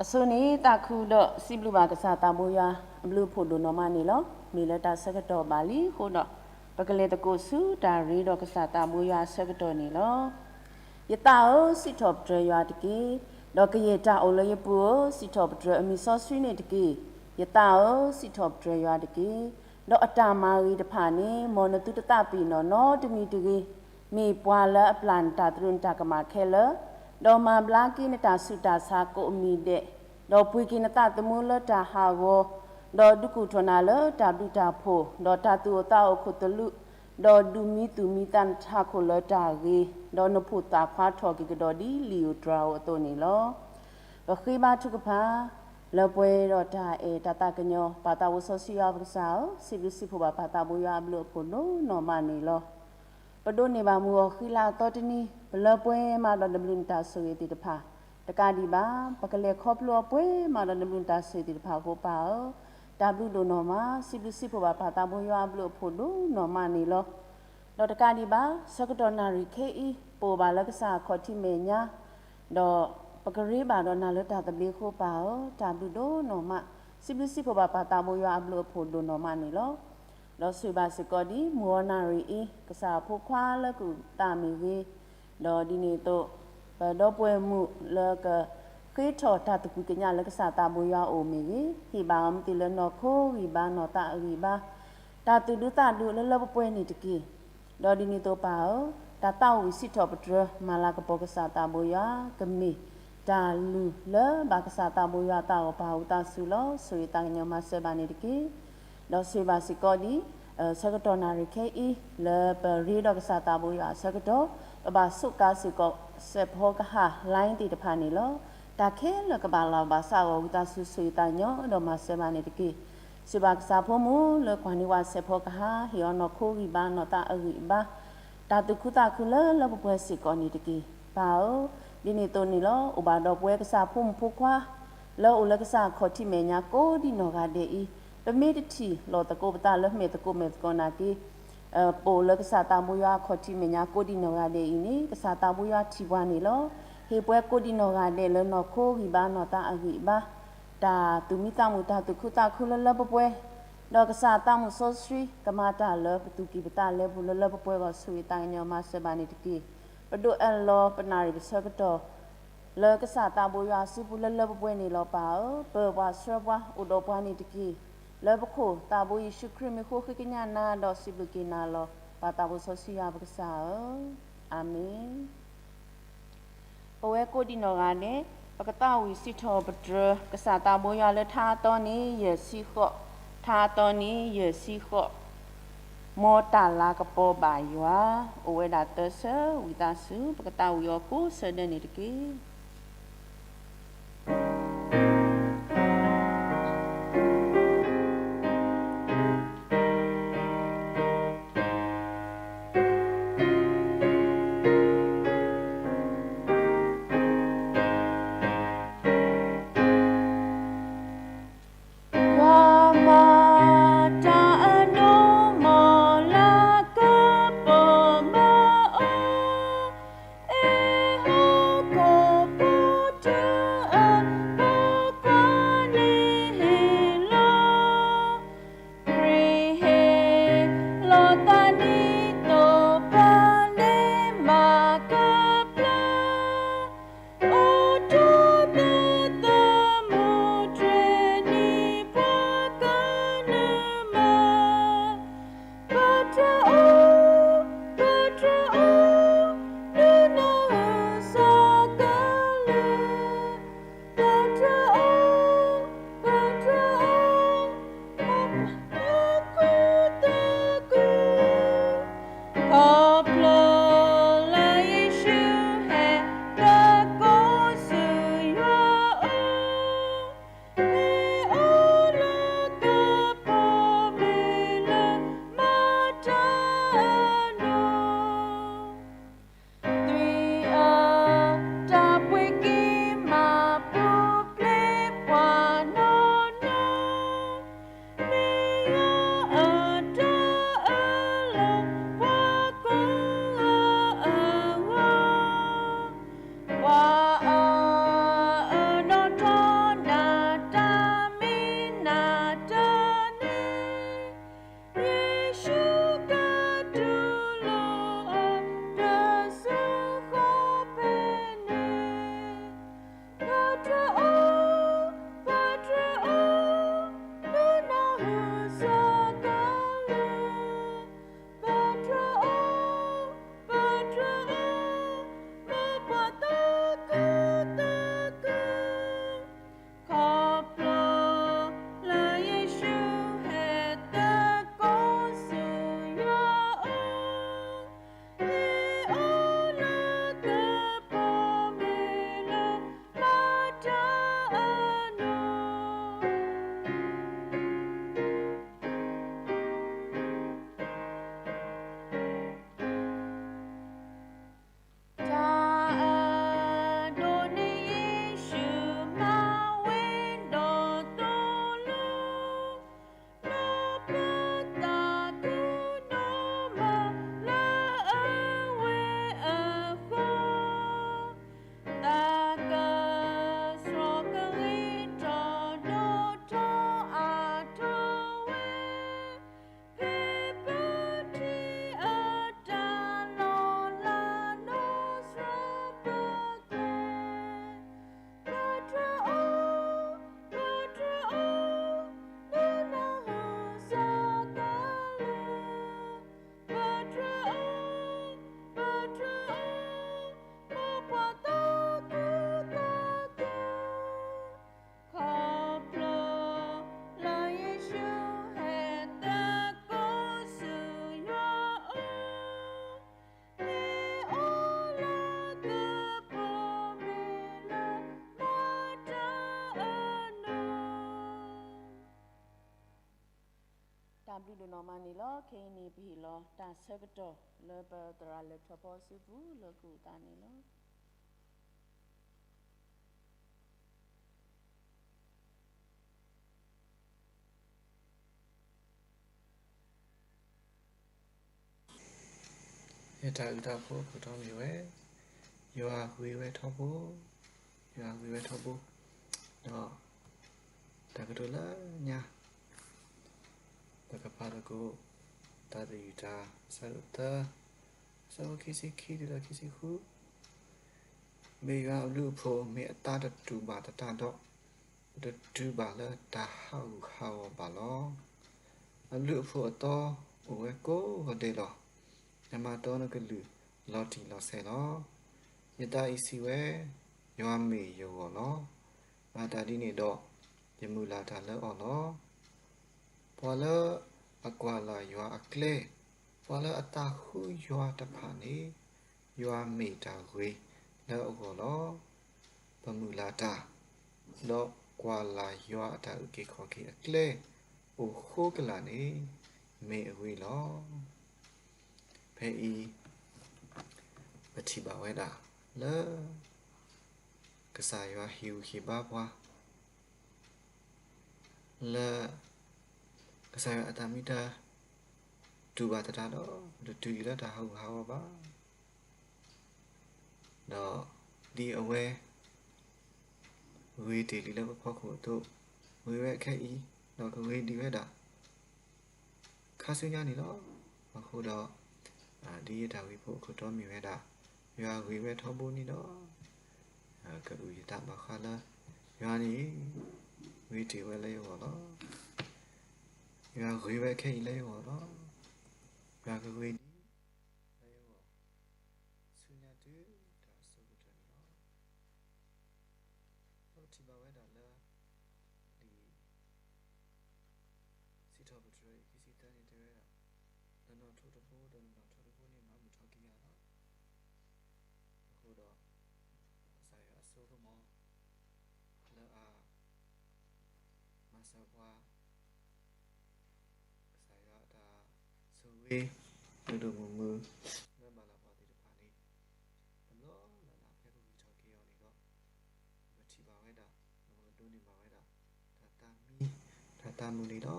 အဆိန့ၣ် သးခုဒီးစံးဘျုးဘၣ်ကစၢ်သးဘိယွၤအဘျုးအဖှိၣ်ဒိၣ်နီၢ်မးန့ၣ်လီၤ. မ့ၢ်လၢတၢ်ဆၢကတီၢ်ဘၣ်လံအဃိဒီး ပကလဲၤသကိးဆူတၢ်ရ့ဒီးကစၢ်သးဘိယွၤအဆၢကတီၢ်န့ၣ်လီၤ. ယသးဧၢ, စံးထီၣ်ပတြၢၤယွၤတက့ၢ်. ဒီးကယဲၢ်တၢ်အိၣ်လၢယပူၤဧၢ, စံးထီၣ်ပတြၢၤအမံၤစီဆှံန့ၣ်တက့ၢ်. ယသးဧၢ, စံးထီၣ်ပတြၢၤယွၤတက့ၢ်. ဒီးအတၢ်မၤဂ့ၤတဖၣ်န့ၣ် မ်နသုတသးပ့ၤနီၣ်နီတမံၤတဂ့ၤ. မ့ၢ်ပှၤလၢအပျၢ်နတၢ်သရူးနတၢ်ကမၣ်ခဲလၢာ်, ဒီးမၤဘျါက့ၤနတၢ်ဆူးတၢ်ဆါကိးမံၤဒဲး, ဒီးပှ့ၤက့ၤနသးသမူလၢတၢ်ဟးဂီၤ, ဒီးဒုးကူၣ်ထီၣ်နၤလၢတၢ်ဘျုးတၢ်ဖှိၣ်, ဒီးတၢ်သူၣ်အိၣ်သးအိၣ်ခိၣ်သလုး, ဒီးဒုးမံသူၣ်မံသးနထးခိၣ်လၢတၢ်ဂ့ၤ, ဒီးနဖိၣ်သၣ်ခွါထီၣ်က့ၤကဒီးဒ်လံာ်ဧိၤတြၤဧိၤအသိးန့ၣ်လီၤ. ပဃ့ဘါထုကဖၣ် လၢပှဲၤဒီးတၢ်အဲၣ်တၢ်သးကညီၤ ပၢ်သးဘိစီဆှံယွၤပကစၢ်ဧၢ, စံးဘျုးစံးဖှိၣ်ဘၣ်ပၢ်သးဘိယွၤအဘျုးအဖှိၣ်ဒိၣ်နီၢ်မးန့ၣ်လီၤ. ပဒိးန့ၢ်ဘၣ်မုၢ်ဂီၤဃံလၤအသီတနံၤ, ပလၢပှဲၤမးဒီးနဘျုးနတၢ်ဆိၣ်ဂ့ၤသ့ၣ်တဖၣ်, တကးဒံးဘၣ် ပကလဲၤခီဖျိအီၤပှဲၤမးဒီးနဘျုးနတၢ်ဆိၣ်ဂ့ၤသ့ၣ်တဖၣ်အဃိပၢ်ဧၢ, တၢ်ဘျုးဒိၣ်နီၢ်မး, စံးဘျုးစံးဖှိၣ်ဘၣ်ပၢ်သးဘိယွၤအဘျုးအဖှိၣ်ဒိၣ်နီၢ်မးန့ၣ်လီၤ. ဒီးတကးဒံးဘၣ် ဆၢကတီၢ်နၣ်ရံၣ်ခဲအံၤ ပအိၣ်ဘၣ်လၢကစၢ်အခီၣ်ထံးမဲာ်ညါ, ဒီးပကရ့ဘၣ်ဒီးနၤလၢတၢ်သဘျ့အဃိပၢ်ဧၢ, တၢ်ဘျုးဒိၣ်နီၢ်မး, စံးဘျုးစံးဖှိၣ်ဘၣ်ပၢ်သးဘိယွၤအဘျုးအဖှိၣ်ဒိၣ်နီၢ်မးန့ၣ်လီၤ. ဒီးဆိၣ်ဂ့ၤဘၣ်စ့ၢ်ကီးဒ်မုၢ်ဂီၤနၣ်ရံၣ်အံၤ ကစၢ်အဖိခွါလၢကသးမ့ၢ်ဂ့ၤ, ဒီးဒ်န့ၣ်အသိး ပဒီပုၢ်ဝဲၢ်မုၣ်လၢကဃ့ထီၣ်တၢ်သကွံၢ်ကညးလၢကစၢ်သးဘိယွၤအအိၣ်မ့ၢ်ဂ့ၤ, ဟ့ၣ်ဘၣ်အီၤမ့ၢ်သ့ၣ်လၢနီၢ်ခိဂံၢ်ဘါနီၢ်သးအဂံၢ်ဘါ, တၢ်သူၣ်ဒူသးဒူလၢလၢပှဲၤပှဲၤန့ၣ်တက့ၢ်. ဒီးဒ်န့ၣ်အသိးပၢ်ဧၢ, တၢ်သးဝံၣ်စံးထီၣ်ပတြၢၤ မၤလၤကပီၤကစၢ်သးဘိယွၤ ကမ့ၢ်တၢ်လုၢ်လၢဘၣ်ကစၢ်သးဘိယွၤအသးဂီၢ်ပၢ်ဝံသးစူၤလီၤ. ဆိၣ်ဂ့ၤသးကညီၤမၤစၢၤဘၣ်န့ၣ်တက့ၢ်. ဒီးဆိၣ်ဂ့ၤဘၣ်စ့ၢ်ကီးဒ် ဆၢကတီၢ်နၣ်ရံၣ်ခဲအံၤ လၢပရ့ဒီးကစၢ်သးဘိယွၤအဆၢကတီၢ် ပဘၣ်စူးကါစ့ၢ်ကီး စဲးဖီကဟၣ် line သ့ၣ်တဖၣ်န့ၣ်လီၤ. တၢ်ခဲလၢာ်ကဘၣ်လီၤဘၣ်စးဂီၤဝံသးစူၤ ဆိၣ်ဂ့ၤသးကညီၤဒီးမၤစၢၤဘၣ်န့ၣ်တက့ၢ်. စံးဘၣ်ကစၢ်ဖိမုၣ်လၢကွၢ်န့ၢ်ဝဲစဲးဖီကဟၣ် ဟ့ၣ်အီၤနီၢ်ခိဂံၢ်ဘါနီၢ်သးအဂံၢ်အဘါ, တၢ်သူၣ်ခုသးခုလၢလၢပှဲၤပှဲၤစ့ၢ်ကီးန့ၣ်တက့ၢ်. ပၢ်ဧၢ, ဒ်န့ၣ်အသိးန့ၣ်လီၤ. အိၣ်ဘၣ်ဒီးပဝဲကစၢ်ဖိမုၣ်ဖိခွါ လၢအိၣ်လၢကစၢ်အခီၣ်ထံးမဲာ်ညါကိးဒံနီၢ်ဂၤဒဲးအံၤ, ပမ့ၢ်တထံၣ်လိာ်သကိးပသးလၢမဲာ်သကိးမဲာ်သကိးနာ်က့ ပအိၣ်လၢကစၢ်သးဘိယွၤအခီၣ်ထံးမဲာ်ညါကိးဒံနီၢ်ဂၤဒဲးအံၤန့ၣ် ကစၢ်သးဘိယွၤထံၣ်ပှၤန့ၣ်လီၤ. ဟ့ၣ်ပှၤကိးဒံနီၢ်ဂၤဒဲးလၢနီၢ်ခိဂံၢ်ဘါနီၢ်သးအဂံၢ်အဘါ, တၢ်သူၣ်မံသးမုာ်တၢ်သူၣ်ခုသးခုလၢလၢပှဲၤပှဲၤ, ဒီးကစၢ်သးမုာ်စီဆှံ ကမၤတၢ်လၢပသူၣ်ကံၢ်ပသးလဲပူၤလၢလၢပှဲၤပှဲၤအဂီၢ် ဆိၣ်ဂ့ၤသးကညီၤမၤစၢၤဘၣ်န့ၣ်တက့ၢ်. ပဒိးအဲၣ်လီၤပနၣ်ရံၣ်ပဆၢကတီၢ် လၢကစၢ်သးဘိယွၤအစုပူၤလၢလၢပှဲၤပှဲၤန့ၣ်လီၤပၢ်ဧၢ, ပၢၤပှၤဆှၢပှၤအိၣ်ဒီးပှၤန့ၣ်တက့ၢ်. လၢပခိၣ်သးဘိယ့ၣ်ၡူးခရံာ်မံၤအဃိဃ့ကညးနၤဒီးစံးဘျုးက့ၤနၤလီၤ. ပၢ်သးဘိစီဆှံယွၤပကစၢ်ဧၢ, အၤမ့ၣ်. ပဝဲကိးဒံနီၢ်ဂၤဒဲး ပကသးဝံၣ်စံးထီၣ်ပတြၢၤ ကစၢ်သးဘိယွၤလၢထါအသီန့ၣ် ယဲၢ်ဆံဃိး, ထါအသီန့ၣ် ယဲၢ်ဆံဃိး, မ်တၢ်လၤကပီၤဘၣ်ယွၤ, အိၣ်ဝဲဒၣ်သၢဆၢ ဝံသးစူၤ ပကသးဝံၣ်အီၤကိးဆၢဒဲးန့ၣ်တက့ၢ်. ခဲအံၤန့ၣ် ပဟ့ၣ်လီၤတၢ်ဆၢကတီၢ်လၢပသရၣ်လဲၤထီၣ်ဖီစုပူၤလၢကူၣ်သးန့ၣ်လီၤ. ယတၢ်အုၣ်တၢ်ဖိအခိၣ်တီမ့ၢ်ဝဲ, ယွၤဂ့ၤဝဲထီဘိ, ယွၤဂ့ၤဝဲထီဘိ, ဒီးတၢ်ကတိၤလၢညါ ပကဖးသကိး တၢ်သယုၢ်တၢ် အဆၢဒိၣ်သၢ, အဆၢဖိခံဆံခံတုၤလၢခံဆံဃု, မ့ၢ်ယွၤအဘျုးအဖှိၣ် မ့ၢ်အသးတတူၢ်ဘၣ်သတးဒီး, ပတတုၤဘၣ်လၢတၢ်ဟးဂူာ်ဟးဂီၤဘၣ်လီၤ. အဘျုးအဖှိၣ်အသီအိၣ်ဝဲကိးဂီၤဒဲးလီၤ. နမၤတီနကလုၢ်လီၤတံၢ်လီၤဆဲးလီၤ. ယသးအံၤစံးဝဲ, ယွၤမ့ၢ်ယဂီၢ်လီၤ. ဘၣ်တၢ်ဒ်န့ၣ်ဒီး ယမုၢ်လၢ်တၢ်လၢအီၤလီၤ. ပှၤလၢအကွၢ်လၢ်ယွၤအကျဲ, ပှၤလၢအသးဃုယွၤတဖၣ်န့ၣ်, ယွၤမ့ၢ်တၢ်ဂ့ၤလၢအဂီၢ်လီၤ. ပမုၢ်လၢ်တၢ်, ဒီးကွၢ်လၢ်ယွၤအတၢ်အုၣ်က့ၤခီၣ်က့ၤအကျဲ အိၣ်ဃိကလာ်န့ၣ် မ့ၢ်အဂ့ၤလီၤ. ဖဲအံၤ ပထံၣ်ဘၣ်ဝဲဒၣ်လၢ ကစၢ်ယွၤဟ့ၣ်ဂံၢ်ဟ့ၣ်ဘါပှၤ လၢ ကစၢ်ယွၤအတၢ်မ့ၢ်တၢ်တူၢ်ဘၣ်သတးဒီး ပတတုၤလၢတၢ်ဟးဂူာ်ဟးဂီၤဘၣ်. ဒီးဒ်အဝဲ ဂ့ၤတ့ၢ်လံလၢပဖီခိၣ်အသိး, ဂ့ၤဝဲခဲအံၤ, ဒီးကဂ့ၤဒံးဝဲဒၣ် ခါဆူညါန့ၣ်လီၤ. အဃိဒီး ဒ်ယတၢ်ဂ့ၢ်ဖိအခိၣ်တီမ့ၢ်ဝဲဒၣ်, ယွၤဂ့ၤဝဲထီဘိန့ၣ်ဒီး ကအုၣ်ယသးဘၣ်ဃးလၢ ယွၤန့ၣ် ဂ့ၤတ့ၢ်ဝဲလၢယဂီၢ်လီၤ. ယွၤဂ့ၤဝဲခဲအံၤလၢယဂီၢ်လီၤ. ယွၤကဂ့ၤဒံးလၢယဂီၢ် ဆူညါတုၤတၢ်အစိၤကတၢၢ်န့ၣ်လီၤ. ဒီးပထံၣ်ဘၣ်ဝဲဒၣ်လၢ လံာ်စံးထီၣ်ပတြၢၤ ခံဆံသၢန့ၣ်တဲဝဲဒၣ်, နနီၣ်ထိးတဘိ ဒီးနနီၣ်ထိးတဘိန့ၣ် မၤမုာ်ထီၣ်က့ၤယၤလီၤ. အဃိဒီး ကစၢ်ယွၤအစိကမီၤ လၢအ မၤစၢၤပှၤ ကစၢ်ယွၤအတၢ်ဆိၣ်ဂ့ၤ ဒိၣ်ဒိၣ်မုၢ်မုၢ် လၢဘၣ်လၢပှၤသ့ၣ်တဖၣ်န့ၣ် တဘျီလၢ်လၢ်ဖဲပဂံၢ်ထီၣ်က့ၤအီၤန့ၣ်ဒီး ပထံၣ်ဘၣ်ဝဲဒၣ် ဒီးပကဒိးန့ၢ်ဘၣ်ဝဲဒၣ် တၢ်သးမံ တၢ်သးမုာ်န့ၣ်လီၤ.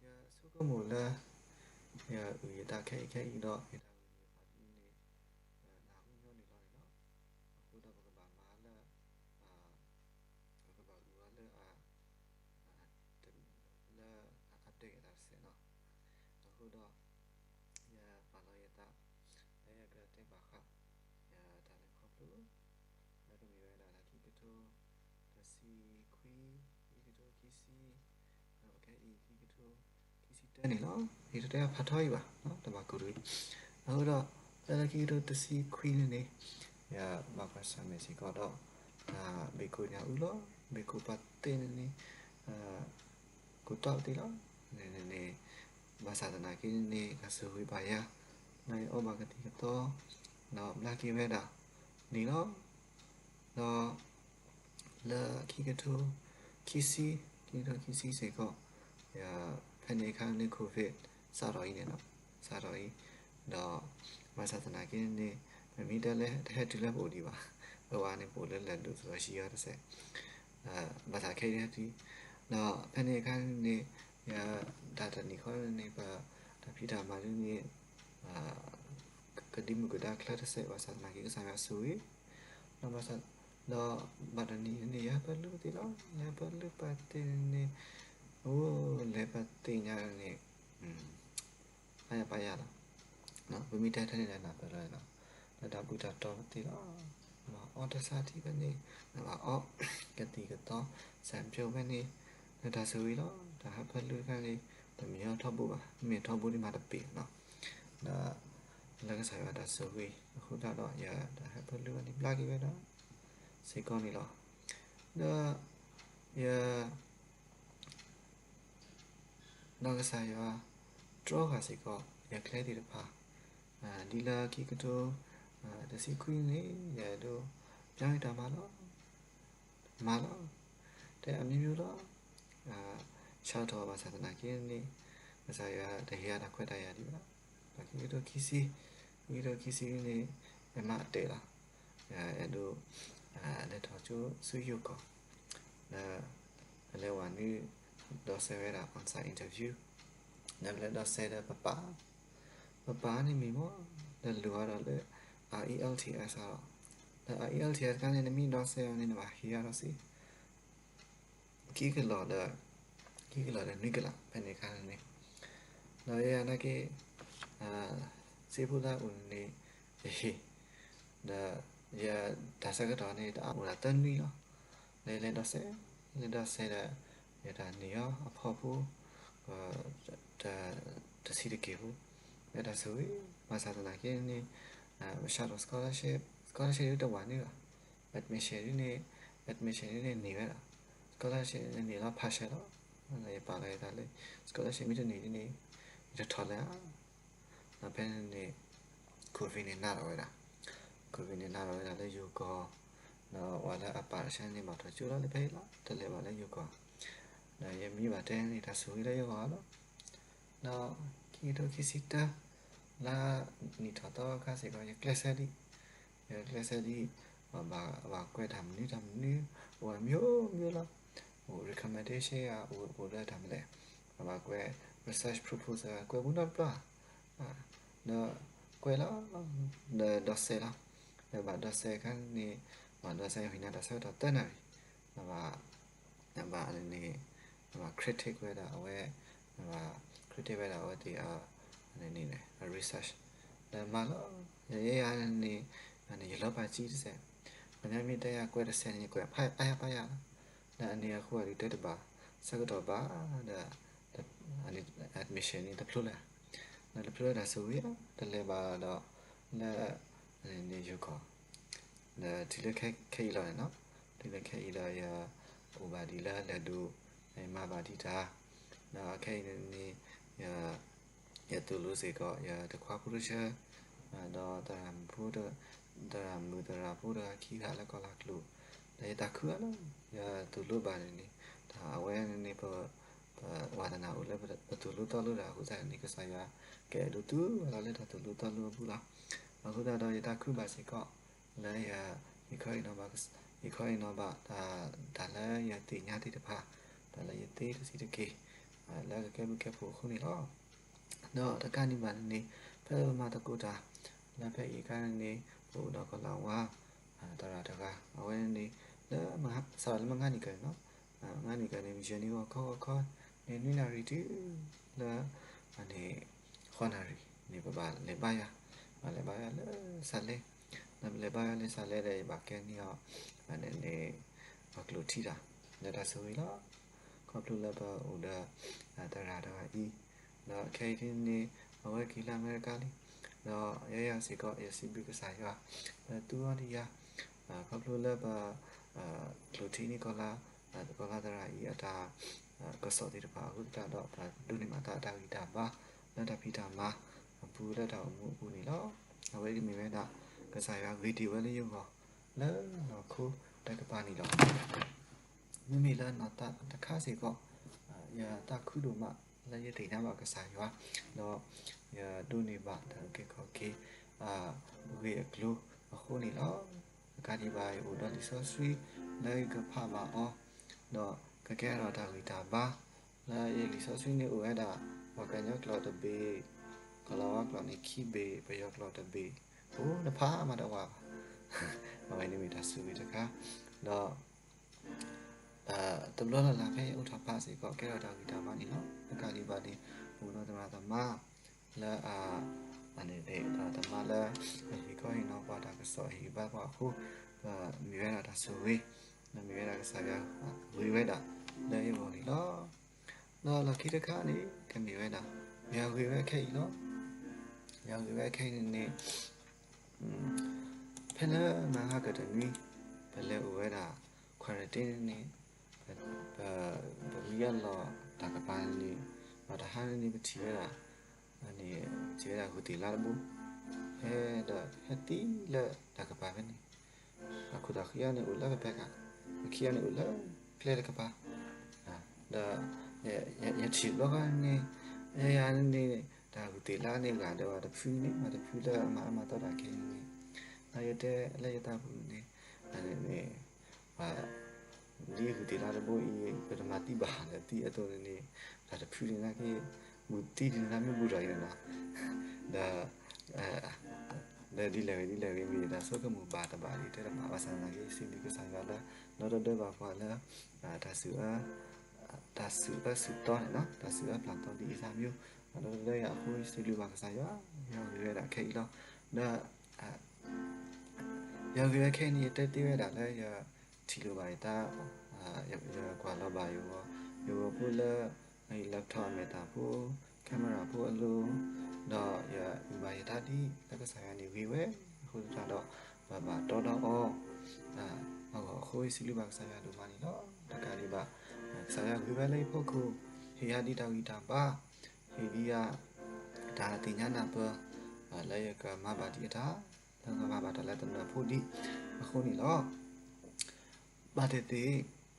ယဆိကမိၣ်လၢ ယအုၣ်ယသးခဲအံၤခဲအံၤဒီး ယတၢ်ဂ့ၢ်န့ၣ် နၢ်ဟူညီနုၢ်လီၤန့ၣ်လီၤ. အဃိဒီးပကဘၣ်မၤလၢ ပကဘၣ်ဂုာ်အီၤလၢ လၢအ update အသးတစဲးနီၤ. အဃိဒီး ယပာ်လီၤယသး လၢယကတဲဘၣ်ဃး ယတၢ်လဲၤခီဖျိ လၢကမ့ၢ်ဝဲဒၣ်လၢခံကထိ တဆံခွံ, ခံကထိခံဆံ, ဒီးခဲအံၤ ခံကထိခံဆံတၢန့ၣ်လီၤ. ယတတဲဖးထီအံၤဘၣ်, တဘၣ်ကိၢ်တဂ့ၤ. အဃိဒီး လၢလၢခံကထိတဆံခွံန့ၣ်န့ၣ် ယဘၣ်ကွၢ်ဆၢၣ်မဲာ်စ့ၢ်ကီးဒီး တၢ်ဘ့ၣ်ခိၣ်ညၣ်အူလီၤ. ဘ့ၣ်ခိၣ်ပှၤသ့န့ၣ်န့ၣ် ကိၢ်တီပသ့လီၤ. န့ၣ်န့ၣ် ဘၣ်ဆၣ်သနာ်က့န့ၣ်န့ၣ် တၢ်ဆိၣ်ဂ့ၤဘၣ်ယၤ လၢယအီၣ်ဘၣ်ကသံၣ်ကသီ ဒီးဘျါက့ၤဝဲဒၣ်န့ၣ်လီၤ. ဒီး လၢခံကထိခံဆံ, ခံကထိခံဆံစ့ၢ်ကီး ဖဲန့ၣ်အခါန့ၣ် COVID စးထီၣ်အံၤန့ၣ်လီၤ. စးထီၣ်အံၤ ဒီး ဘၣ်ဆၣ်သနာ်က့န့ၣ် ပမ့ၢ်တဲလၢတဟဲတုၤလၢပအိၣ်ဒံးဘၣ်, ပဝဲန့ၣ်ပအိၣ်လၢလဲၤဒိၣ်သရီၣ်ဆံယီၤတစဲး ဘၣ်ဆၣ်ခဲအံၤတဟဲတုၤ, ဒီးဖဲန့ၣ်အခါန့ၣ် ယတၢ်တနံၤဃီန့ၣ် ပတၢ်ဖံးတၢ်မၤဒ်န့ၣ် ကဒံမုၢ်ကဒါချၢတစဲး ဘၣ်ဆၣ်သနာ်က့ကစၢ်ယွၤဆိၣ်ဂ့ၤ, ဒီးဘၣ်ဆၣ် ဒီးဘၣ်တနံၤန့ၣ် ယဟၢဖၢလုၢ်ပသ့လီၤ. ယဟၢဖၢလုၢ်ပသ့န့ၣ် အိၣ်လဲၤပသ့ညါန့ၣ် ပာ်ယၤပာ်ယၤလီၤ. ပမ့ၢ်တဲထဲန့ၣ်ဒီးနၢ်ပၢၢ်လီၤန့ၣ်လီၤ. လၢတၢ်ဘူၣ်တၢ်တီၤပသ့လီၤ. နဘၣ်အီတၢ်ဆါထံဖဲန့ၣ်, နဘၣ်အီကသံၣ်ကသီ စဲးဖျိဖဲန့ၣ်, လၢတၢ်ဆိၣ်ဂ့ၤလီၤ. တၢ်ဟၢဖၢလုၢ်တခါန့ၣ် တမ့ၢ်အီထီဘိဘၣ်, မ့ၢ်ထီဘိဒ်မၤတပ့ၤနီၤ. ဒီး လၢကစၢ်ယွၤတၢ်ဆိၣ်ဂ့ၤအဃိသတးဒီး ယတၢ်ဟၢဖၢလုၢ်ဝဲန့ၣ် ဘျါက့ၤဝဲဒၣ် စ့ၢ်ကီးန့ၣ်လီၤ. ဒီး ယ ဒီးကစၢ်ယွၤ တြီဃာ်စ့ၢ်ကီး ယကျဲသ့ၣ်တဖၣ် ဒ်လၢခံကထိ တဆံခွံန့ၣ် ယအဲၣ်ဒိး ပြောင်းလဲတၢ်မၤလီၤ. မၤလီၤ. တဲအမျိုးမျိုးလီၤ. ဆၢထီၣ်ဘၣ်ဆၣ်သနာ်က့န့ၣ် ကစၢ်ယွၤတဟ့ၣ်ယၤတၢ်ခွဲးတၢ်ယာ်ဒံးဘၣ်. ဒီးခံကထိခံဆံ, ခံကထိခံဆံန့ၣ် ယမၤတဲာ်လီၤ, ယအဲၣ်ဒိး လဲၤထီၣ်ကၠိဆူယိၤကီၢ်, ဒီး ပလဲၤဝဲနုာ် ဒီးစဲဝဲဒၣ် on-site interview, ဒီးပလဲၤဒီးစဲဒီးပပၢ်, ပပၢ်န့ၣ်မ့ၢ်မ့ၢ် ဒီးလူၤအီၤဒီးလၢ IELTS အလီၤ. ဒီး IELTS တခါန့ၣ် နမ့ၢ်ဒီးစဲအီၤန့ၣ် နဘၣ်ဟ့ၣ်အီၤဒီးစ့ ခံကလီၢ်ဒီး ခံကလီၢ်ဒီးနွံကလး ဖဲန့ၣ်အခါန့ၣ်, ဒီးယဲနာ်က့ စ့ဖိလၢအအိၣ်န့ၣ် ယဟ့ၣ်, ဒီးယတၢ်ဆၢကတီၢ်န့ၣ် တအိၣ်ဒၣ်သၢနွံလီၤ. ဒီးယလဲၤဒီးစဲ, လဲၤဒီးစဲဒီး ယတၢ်န့ၢ်အီၤအဖီဖိ တဆံးတက့ၢ်ဖိ, လၢတၢ်ဆိၣ်ဂ့ၤ, ဘၣ်ဆၣ်သနာ်က့န့ၣ် ပဆှၢထီၣ် scholarship, scholarship ဒ်တဝာ်န့ၣ်ဘၣ်, admission ဒ်န့ၣ်, admission ဒ်န့ၣ်န့ၢ်ဝဲဒၣ်, scholarship န့ၣ်န့ၢ်လီၤ partial လီၤ. ယပာ်လီၤယသးလၢ scholarship မ့ၢ်တန့ၢ်ဒ်န့ၣ် ယတထီၣ်လၢၤဧါ. ဒီးဖဲန့ၣ်န့ၣ် COVID န့ၣ်နးထီၣ်ဝဲဒၣ်, COVID န့ၣ်နးထီၣ်ဝဲဒၣ်လၢယိၤကီၢ်, ဒီးပှၤလၢအပာ်တၢ်ဆှၢန့ၣ် ဘၣ်ထီၣ်ကၠိလီၤလၢဖဲအံၤလီၤ, တလဲၤဘၣ်လၢယိၤကီၢ်, ဒီးယမ့ၢ်ဘၣ်တဲန့ၣ် တၢ်ဆိၣ်ဂ့ၤလၢယဂီၢ်လီၤ. ဒီးခံကထိခံဆံတၢ လါနံၣ်ထီၣ်သီခါစ့ၢ်ကီး ယကျဲးစၢးဒံး, ယကျဲးစၢးဒံး, ဘၣ်ကွဲးတၢ်မနုၤတၢ်မနုၤ, အိၣ်ဝဲမံၤမံၤလီၤ, အိၣ် recommendation အိၣ်လၢတၢ်မလဲၣ်, ဘၣ်ကွဲး research proposal ကွဲးမူနီတဘျီ, ဒီးကွဲးလီၤ, ဒီးဒီးစဲးလီၤ, ဒီးဘၣ်ဒီးစဲးခါန့ၣ်, ဘၣ်ဒီးစဲးဝံၤန့ၣ် တၢ်ဆၢကတီၢ်သၢနၣ်ရံၣ်, ဘၣ် ဘၣ်န့ၣ်န့ၣ်, ဘၣ် critic ဝဲဒၣ်အဝဲ, ဘၣ် critic ဝဲဒၣ်အဝဲသ့ၣ်အ, န့ၣ်န့ၣ် research, ဒီးမၤလီၤ, ယဲယၤန့ၣ်, န့ၣ် ယလီၤပာ်စံတစဲး, ပှၤညါမ့ၢ်တဲယၤကွဲးတစဲးန့ၣ် ယကွဲးဖးယါဖးယါလီၤ, ဒီးအန့ၣ်အဃိဒီးတဲတဘၣ်, ဆၢကတီၢ်ဘၣ်, ဒီး admission န့ၣ်တဖျိလၢၤ, ဒီးတဖျိလၢတၢ်ဆိၣ်ဂ့ၤ, တလဲၤဘၣ်ဒီး, လၢ, န့ၣ်ယိၤကီၢ် ဒီးတုၤလၢခဲအံၤလီၤန့ၣ်နီၤ, တုၤလၢခဲအံၤလီၤ ယအိၣ်ဘၣ်ဒံးလၢလဲၤဒိး, မၤဘၣ်ဒံးတၢ်, ဒီးခဲအံၤန့ၣ်, ယသိၣ်လိစ့ၢ်ကီး ယတခွါဖိတဆၢ, ဒီးသရၣ်မုၣ်ဖိ, သရၣ်မုၣ်သရၣ်ဖိတဂၤခံဂၤလၢကီၢ်လၢ်ကျိၤ, ဒီးယသးခုအါလီၤ, ယသိၣ်လိဘၣ်န့ၣ်န့ၣ်, တၢ်အဝဲန့ၣ်န့ၣ် ပ, ပဝါသနာအိၣ်လၢပသိၣ်လိသီလိတၢ်အဃိသတးန့ၣ် ကစၢ်ယွၤကအဲၣ်ဒိးသူဝဲလီၤလၢတၢ်သိၣ်လိသီလိအပူၤလီၤ. အဃိသတးဒီးယသးခုဘၣ်စ့ၢ်ကီး, လၢယ, ယခီအံၤနီၤဘၣ်, ယခီအံၤနီၤဘၣ်, တၢ်လၢယသ့ၣ်ညါသ့ၣ်တဖၣ်, တၢ်လၢယသ့တဆံးတက့ၢ်, လၢကကဲဘျုးကဲဖှိၣ်အဃိန့ၣ်လီၤ. ဒီးတကးဒံးဘၣ်န့ၣ်န့ၣ်, ဖဲပမၤသကိးတၢ်, လၢဖဲအံၤအခါန့ၣ်န့ၣ်, ပအိၣ်ဒီးကီၢ်လၤဝါ, သရၣ်တဂၤ, အဝဲန့ၣ်န့ၣ်, လၢ, စးထီၣ်လၢမုၢ်ဂၤနံၤကၢန့ၣ်နီၤ, မုၢ်ဂၤနံၤကၢန့ၣ် ယဲၢ်နံၤဂီၤခီဂီၤခီ, န့ၢ်နွံနၣ်ရံၣ်တုၤလၢ, န့ၣ်, ဃိးနၣ်ရံၣ်န့ၣ် ပဘၣ်လဲၤဘါယွၤ, ဘၣ်လဲၤဘါယွၤလၢစးလဲ, ဒီးပလဲၤဘါယွၤလၢစးလဲဒီး ယဘၣ်ကဲန့ၢ်အီၤ, န့ၣ်န့ၣ်, ပကျိာ်ထံတၢ်, လၢတၢ်ဆိၣ်ဂ့ၤလီၤ. ခီဖျိလၢပအိၣ်ဒီး, သရၣ်တဂၤအံၤ, ဒီးခဲအံၤန့ၣ်န့ၣ်, အဝဲက့ၤလၢအမဲရကၤလံ, ဒီးယဲယၤစ့ၢ်ကီး ယစံးဘျုးကစၢ်ယွၤ, လၢသူအီၤဒံးယၤ, ခီဖျိလၢပ, ကျိာ်ထံန့ၢ်ကီၢ်လၤ, ကီၢ်လၤသရၣ်အံၤအတၢ်, ကစီၣ်သ့ၣ်တဖၣ်အဃိသတးဒီး ပဒိးန့ၢ်ဘၣ်သးတၢ်ဂံၢ်တၢ်ဘါ, လၢတၢ်ဖံးတၢ်မၤ, အပူၤလၢတၢ်အိၣ်မူအပူၤန့ၣ်လီၤ. အဝဲအံၤမ့ၢ်ဝဲဒၣ်, ကစၢ်ယွၤဂ့ၤတ့ၢ်ဝဲလၢယဂီၢ်, လၢနီၢ်ခိတကပၤန့ၣ်လီၤ. မ့မ့ၢ်လၢနီၢ်သးတခါစ့ၢ်ကီး, ယသးခုဒိၣ်မးလၢယသ့ၣ်ညါဘၣ်ကစၢ်ယွၤ, ဒီးယဒိးန့ၢ်ဘၣ်တၢ်အုၣ်က့ၤခီၣ်က့ၤ, အဂ့ၢ်အကျိၤအဃိန့ၣ်လီၤ. တကးဒံးဘၣ် ယအိၣ်ဒီးလံာ်စီဆှံလၢယကဖးဘၣ်အီၤ, ဒီးကကဲထီၣ်တၢ်ဂံၢ်တၢ်ဘါ, လၢယလံာ်စီဆှံန့ၣ်အိၣ်ဝဲဒၣ်, ပှၤကညီကျိာ်တဘ့ၣ်, ကီၢ်လၤဝါကျိာ်န့ၣ်ခံဘ့ၣ်, ပယီၤကျိာ်တဘ့ၣ်, အိၣ်နဖးမးတဝးဘၣ်. အဝဲန့ၣ်မ့ၢ်တၢ်ဆိၣ်ဂ့ၤတခါ, ဒီး တဘျီလၢ်လၢ်ဖဲယအိးထီၣ်ဖးစ့ၢ်ကီး ကဲထီၣ်တၢ်ဂံၢ်တၢ်ဘါန့ၣ်လီၤ. တကးဒံးဘၣ်န့ၣ်, ပအိၣ်ဒီးသရၣ်သမါလၢအ, န့ၣ် သရၣ်သမါလၢ, ဟ့ၣ်ခီဟ့ၣ်နီၤပှၤတၢ်ကစီၣ်ဟ့ၣ်ဂံၢ်ဘါပှၤအဃိ, မ့ၢ်ဝဲဒၣ်တၢ်ဆိၣ်ဂ့ၤ, ဒီးမ့ၢ်ဝဲဒၣ်ကစၢ်ယွၤဂ့ၤဝဲဒၣ်လၢယဂီၢ်န့ၣ်လီၤ. ဒီးလီၢ်ခံတခါန့ၣ် ကမ့ၢ်ဝဲဒၣ်, ယွၤဂ့ၤဝဲခဲအံၤလီၤ. ယွၤဂ့ၤဝဲခဲအံၤန့ၣ်န့ၣ် ဖဲလၢမဟါကတနွံ, ပလဲၤအိၣ်ဝဲဒၣ် quarantine န့ၣ်, ပမံလီၤတၢ်ကပၤန့ၣ်, ဒီးတဟါန့ၣ်န့ၣ် ပထံၣ်ဝဲဒၣ်, န့ၣ် ထံၣ်ဝဲဒၣ်ဂုၢ်သ့ၣ်လါတဘိ, ဟဲဒီးဟဲသံလၢတၢ်ကပၤဖဲန့ၣ်, အခိၣ်သးဃံအီၤန့ၣ်အိၣ်လၢပဖဲကး, ပခံအီၤန့ၣ်အိၣ်လၢကျဲတကပၤ, ဒီးယထံၣ်ဘျီဃီန့ၣ်, ယၤန့ၣ်န့ၣ် တၢ်ဂုာ်သ့ၣ်လါန့ၣ် ဂၤဒီးပှၤတဖုန့ၣ် ပှၤတဖုလၢအမၤအါမၤတီတၢ်ခဲအံၤန့ၣ်, ဒီးယတဲလၢယသးပူၤန့ၣ် န့ၣ် ပှၤ ဒ်ဂုာ်သ့ၣ်လါတဘိအံၤ ပတမၤသံဘၣ်လၢသံအသိးန့ၣ်န့ၣ် တၢ်တဖုန့ၣ်နာ်က့ ဘူးသံဒ်န့ၣ်မ့ၢ်ဘူးထီၣ်အံၤန့ၣ်နီၤ, ဒီး ဒီးဒ်လဲၣ်ဂ့ၤဒ်လဲၣ်ဂ့ၤ မ့ၢ်တၢ်ဆိကမိၣ်ဘၣ်တဘၣ်ဒ်တဲတဘၣ် ဘၣ်ဆၣ်သနာ်က့ စံးဘျုးကစၢ်ယွၤလၢ ဒီတဒၢဘၣ်ပှၤလၢ တၢ်စုၣ်အၢ တၢ်စုၣ်အၢစုၣ်သီန့ၣ်နီၤ တၢ်စုၣ်အၢပျၢ်သီဒ်အံၤသးမံၤ ဒီတဒၢယၤအဃိ စံးဘျုးဘၣ်ကစၢ်ယွၤ ယွၤဂ့ၤဝဲဒၣ်ခဲအံၤလီၤ. ဒီး ယွၤဂ့ၤဝဲခဲအံၤန့ၣ် ယတဲတ့ၢ်ဝဲဒၣ်လၢယထံၣ်လိာ်ဘၣ်ယသး ယကွၢ်လီၤဘၣ်ယဂီၢ် ယဂီၢ်ဖိလၢ ယ laptop အမဲာ်သၣ်ဖိ camera ဖိအလိၤ ဒီးယအုၣ်ဘၣ်ယသးဒ်လၢကစၢ်ယွၤန့ၣ် ဂ့ၤဝဲအဃိသတးဒီး ပဘၣ်တီဒီးအီၤ အဂီၢ်အဃိ ယစံးဘျုးဘၣ်ကစၢ်ယွၤဒိၣ်မးန့ၣ်လီၤ. တကးဒံးဘၣ် ကစၢ်ယွၤဂ့ၤဝဲလၢယဖီခိၣ် ဟ့ၣ်ယၤဒ်တၢ်ဂံၢ်တၢ်ဘါ ဟ့ၣ်ဒံးယၤ တၢ်သ့ၣ်ညါနၢ်ပၢၢ် လၢယကမၤဘၣ်ဒံးအတၢ် လၢကမၤဘၣ်တၢ်လၢတနၢၤဖိဒံးအဃိန့ၣ်လီၤ. ဘၣ်သ့ၣ်သ့ၣ် ပ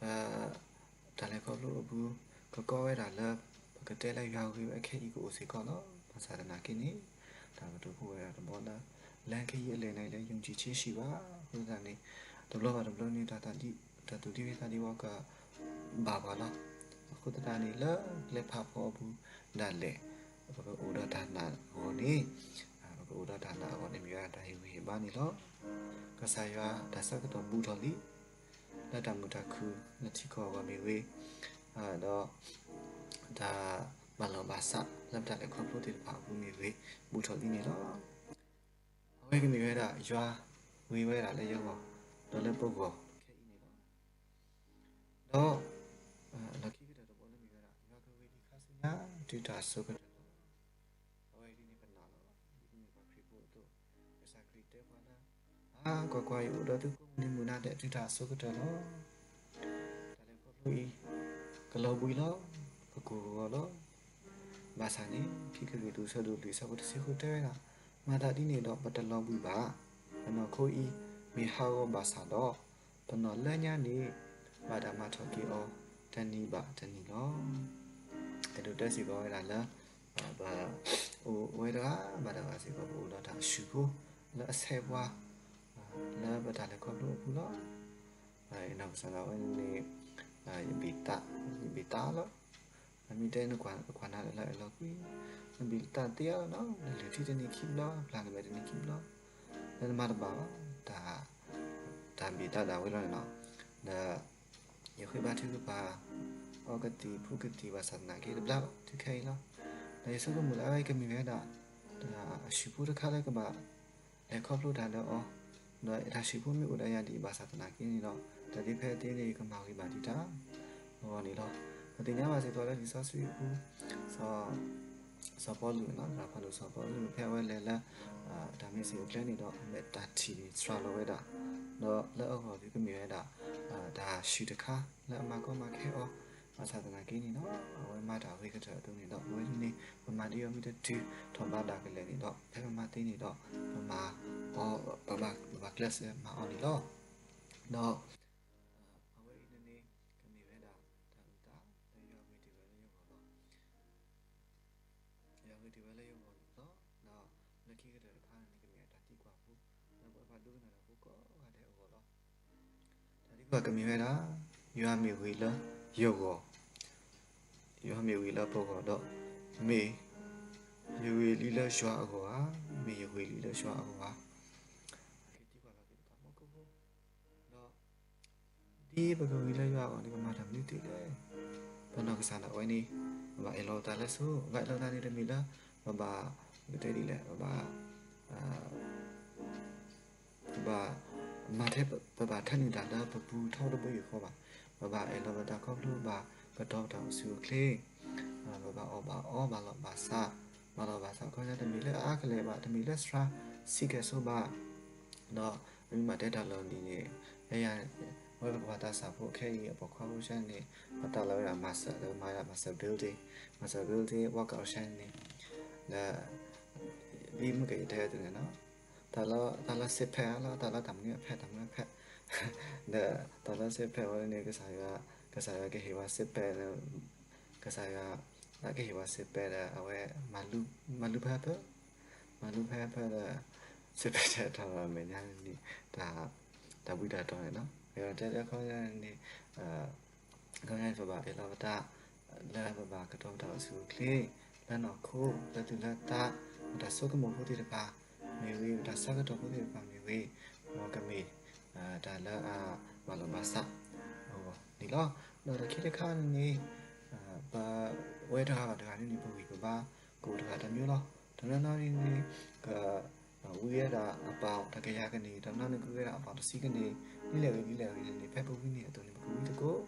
တၢ်လဲၤခီဖျိအပူၤ ကကီဝဲဒၣ်လၢ ပကတဲလၢယွၤဂ့ၤဝဲခဲအံၤကအိၣ်စ့ၢ်ကီးလီၤ. ဘၣ်ဆၣ်သနာ်က့န့ၣ် တၢ်ကတိၤဖိဝဲဒၣ်တဘီလၢ လမ်းခရီးအလယ်နားလည်း ယုံကြည်ခြင်းရှိပါ အဃိသတးန့ၣ် တဘျီဘၣ်တဘျီန့ၣ် တၢ်သူၣ်ဒံဝံသးဒံဝီက ဘၣ်ပှၤလီၤ. အဃိသတးန့ၣ် လၢကျဲဖးဖီအပူၤဒၣ်လဲာ် ပကအိၣ်ဒီးတၢ်နာ်အဂီၢ်န့ၣ် ပကအိၣ်ဒီးတၢ်နာ်အဂီၢ်န့ၣ်မ့ၢ်ဝဲဒၣ်တၢ်ဟ့ၣ်ဂံၢ်ဟ့ၣ်ဘါန့ၣ်လီၤ. ကစၢ်ယွၤတၢ်ဆၢကတီၢ်ဘူးထီၣ်လံ လၢတၢ်မုာ်တၢ်ခုၣ်လၢထံကီၢ်အဂီၢ်မ့ၢ်ဂ့ၤ, ဒီးတၢ်ဘၣ်လီၢ်ဘၣ်စးလၢပတၢ်လဲၤခီဖျိသ့ၣ်တဖၣ်အပူၤမ့ၢ်ဂ့ၤ ဘူးထီၣ်လံန့ၣ်လီၤ. အဝဲကမ့ၢ်ဝဲဒၣ်ယွၤဂ့ၤဝဲဒၣ်လၢယဂီၢ် ဒီးလၢပဂီၢ်ခဲအံၤန့ၣ်လီၤ. ဒီး လီၢ်ခံကတၢၢ်တဘီလၢမ့ၢ်ဝဲဒၣ် ယွၤကဂ့ၤဒံးခါဆူညါ တုၤတၢ်အစိၤကတၢၢ်လီၤ. အဝဲအံၤဒ်န့ၣ်ပနာ်လီၤ. ဒ်ပမ့ၢ်ပှၤခရံာ်ဖိအသိး ကစၢ်ခရံာ်တဲပှၤလၢ အါ ကွၢ်ကွၢ် ယအိၣ်ဒီးသုကိးမုၢ်နံၤမုၢ်နၤဒဲး တုၤတၢ်အစိၤကတၢၢ်လီၤ. တၢ်လဲၤခီဖျိအံၤ ကလီၤဘှံးလီၤ. ပကိၢ်ဂီၤလီၤ. ဘၣ်ဆၣ်န့ၣ် ခံကရံၣ်သူး အဆၢဒိၣ်လွံၢ် အဆၢဖိတဆံဃုတဲဝဲဒၣ်, မၤသးဒ်န့ၣ်ဒီး ပတလီၤဘှံးဘၣ်. ပနီၢ်ခိအံၤ မ့ၢ်ဟးဂီၤဘၣ်ဆၣ်ဒီး ပနီၢ်လၢညါန့ၣ် ဘၣ်တၢ်မၤထီၣ်က့ၤအီၤ တနံၤဘၣ်တနံၤလီၤ. အဲၣ်ဒိးတဲစ့ၢ်ကီးဝဲဒၣ်လၢ ပအိၣ်ဝဲတဂၤဘၣ်တဂၤစ့ၢ်ကီး ပအိၣ်ဒီးတၢ်အဆှုၣ်ဖိ လၢအဆဲးပှၤ လၢပတၢ်လဲၤခီဖျိအပူၤလီၤ. အနီၢ်ကစၢ်ဒၣ်ဝဲန့ၣ် ယဘ့ၣ်သး, ယဘ့ၣ်သးလီၤ. မ့ၢ်တဲနကွၢ်နၤလၢအလီၤကွံ, နဘ့ၣ်သးသ့အါလီၤနီၤ, နလုၢ်ထံတနံၤခံဘျီ, ပျၢ်နမဲာ်တနံၤခံဘျီ, လၢနမၤတဘၣ်ဘၣ်, တၢ်ဘ့ၣ်သးဒၣ်ဝဲလီၤန့ၣ်နီၤ. ဒီး ယဃ့ဘါထုကဖၣ် အီကသံၣ်ဖူကသံၣ်ဘၣ်ဆၣ်သနာ်က့တဘျါဘၣ် တုၤခဲအံၤလီၤ. ဒီးယဆိကမိၣ်လၢအဝဲကမ့ၢ်ဝဲဒၣ် တၢ်အဆှုၣ်ဖိတခါလၢကဘၣ် လဲၤခီဖျိတၢ်ဒီးအီၤ, ဒီးတၢ်ဆှုၣ်ဖိမ့ၢ်အိၣ်ဒီးယၤဒ်အံၤဘၣ်ဆၣ်သနာ်က့န့ၣ်ဒီး တၢ်သ့ဖဲအသ့န့ၣ် ယကမၤဂ့ၤဘၣ်ဒံးတၢ်အဂီၢ်န့ၣ်လီၤ. ပသ့ၣ်ညါဘၣ်စ့ၢ်ကီးလၢလံာ်စီဆှံအပူၤ စီၤပီလူးန့ၣ်လီၤ, စီၤပီလူးန့ၣ် ဖဲအဝဲလဲၤလၢ တၢ်မ့ၢ်စ့ၢ်အိၣ်ကျဲန့ၣ်ဒီး အမဲာ်တၢ်ထံၣ်န့ၣ်စှၤလီၤဝဲဒၣ်, ဒီးလၢအဂီၢ်ဒုးကမ့ၢ်ဝဲဒၣ် တၢ်ဆှုၣ်တခါ လၢအမၤကီမၤခဲအီၤ, ဘၣ်ဆၣ်သနာ်က့န့ၣ်ဒီး အဝဲမၤတၢ်ဂ့ၤကတၢၢ်အသိးန့ၣ်ဒီး အဝဲန့ၣ် ပမၤဒ်အမ့ၢ်တတုၤထီၣ်ဘးဒၣ်ကလဲာ်န့ၣ်ဒီး ဖဲပမၤသ့န့ၣ်ဒီး ပမၤအီၤ ပဘၣ်ကျဲးစၢးမၤအီၤန့ၣ်လီၤ. ဒီး အဝဲအံၤန့ၣ်န့ၣ် ကမ့ၢ်ဝဲဒၣ်တၢ်အုၣ်သးလၢယွၤဂ့ၤတ့ၢ်ဝဲလၢယဂီၢ်လီၤ. ယွၤဂ့ၤတ့ၢ်ဝဲလၢယဂီၢ်လီၤ. ဒီးလၢခံကတၢၢ်တခါန့ၣ်ကမ့ၢ်တၢ်သံကွၢ်ဖိ လၢပဝဲပှၤဒိကနၣ်တၢ်ဖိကိးဂၤဒဲးအဂီၢ်လီၤ. တၢ်သံကွၢ်ကမ့ၢ်ဝဲဒၣ် ယွၤမ့ၢ်ဂ့ၤလၢယဂီၢ်, ယွၤမ့ၢ်ဂ့ၤလၢပဂီၢ်ဒီး မ့ၢ်ယဂ့ၤလံလၢယွၤအဂီၢ်ဧါ, မ့ၢ်ယဂ့ၤလံလၢယွၤအဂီၢ်ဧါ. ကသံကွၢ်လီၤက့ၤပသးမူခိၣ်ဖိ ဒီး ဒ်ပကဂ့ၤလၢယွၤအဂီၢ်န့ၣ် ပမၤတၢ်မနုၤသ့လဲၣ်. ပနီၢ်ကစၢ်ဒၣ်ဝဲန့ၣ် ပဘၣ်အဲၣ်လီၤပသးလၢစိၤ, ပဘၣ်အဲၣ်လီၤပသးန့ၣ်တမ့ၢ်လၢ ပဘၣ် ပကတဲဒ်လဲၣ် ပဘၣ် ပဘၣ်မၤထဲ ပဘၣ်ထဲနုာ်တၢ်လၢပပူၤထီတဘိယူၢ်ဃီဘၣ်. ပဘၣ်အဲၣ်လီၤပသးခီဖျိဘၣ်ကတီၤပတၢ်အိၣ်ဆူၣ်အိၣ်ချ့, ပဘၣ်အီၣ်ဘၣ်အီဘၣ်လီၢ်ဘၣ်စး, ဘၣ်လီၢ်ဘၣ်စးခီညါတမ့ၢ်လၢအအါကလဲာ်ဘၣ်, တမ့ၢ်လၢသရၣ်စံးကဲၣ်ဆိးဘၣ်. ဒီးပမ့ၢ်တဲတၢ်လီၢ်လံၤန့ၣ် လၢယၤ ဝဲပပှၤသးစၢ်ဖိခဲအံၤအပိာ်ခွါဖိဆၢန့ၣ် ပသးလီၤဝဲဒၣ် master လၢမၤဝဲဒၣ် master building, master building workout ဆၢန့ၣ် ဒီး ဒ်မုၢ်ကယတဲအသိးန့ၣ်နီၤ, တၢ်လၢ table ဆံးဖဲးလီၤ, တၢ်လၢတၢ်မနုၤအဖဲ တၢ်မနုၤအဖဲ ဒီးတၢ်လၢဆံးဖဲးဝဲန့ၣ် ကစၢ်ယွၤ ကစၢ်ယွၤကဟ့ၣ်ဝဲ ဆံးဖဲး ကစၢ်ယွၤ သးကဟ့ၣ်ပှၤစဲးပဲဒီး အဝဲ မၤလူဖဲဖၢ, မၤလူဖဲဖၢဒီး စဲးပဲတၢ်ထီၣ်ဒီးမဲာ်ညါန့ၣ် တၢ်ဘှံးတၢ်တီၤန့ၣ်လီၤ. တဲတဲအခီပညီန့ၣ် အခီပညီန့ၣ် ပဘၣ်ပာ်လီၤပသး လၢပဘၣ်ကတီၤပသးလၢအစုပူၤချ့ လၢနီၢ်ခိ လၢသူၣ်လၢသး ပတၢ်ဆိကမိၣ်ဖိသ့ၣ်တဖၣ်မ့ၢ်ဂ့ၤ ပတၢ်ဆါကတီၢ်ဖိသ့ၣ်တဖၣ်မ့ၢ်ဂ့ၤ မ်ကမ့ၢ် တၢ်လၢအဘၣ်လိာ်ဘၣ်စးအဂီၢ်န့ၣ်လီၤ. ဒီးတၢ်ခံတခါန့ၣ် ပဝဲတဂၤဘၣ်တဂၤန့ၣ် ပဂံၢ်ပဘါကအိၣ်တဂၤတမံၤလီၤ. တနီၤနီၤန့ၣ် က ဝံဝဲဒၣ်အပီၢ်တကယၤကန့ၢ်, တနီၤနီၤန့ၣ် ကဝံဝဲဒၣ်အပီၢ်တဆံကန့ၢ်, ဒ်လဲၣ်ဂ့ၤဒ်လဲၣ်ဂ့ၤန့ၣ် ဖဲပဝံန့ၢ်အသိးန့ၣ် ပကဝံသကိး,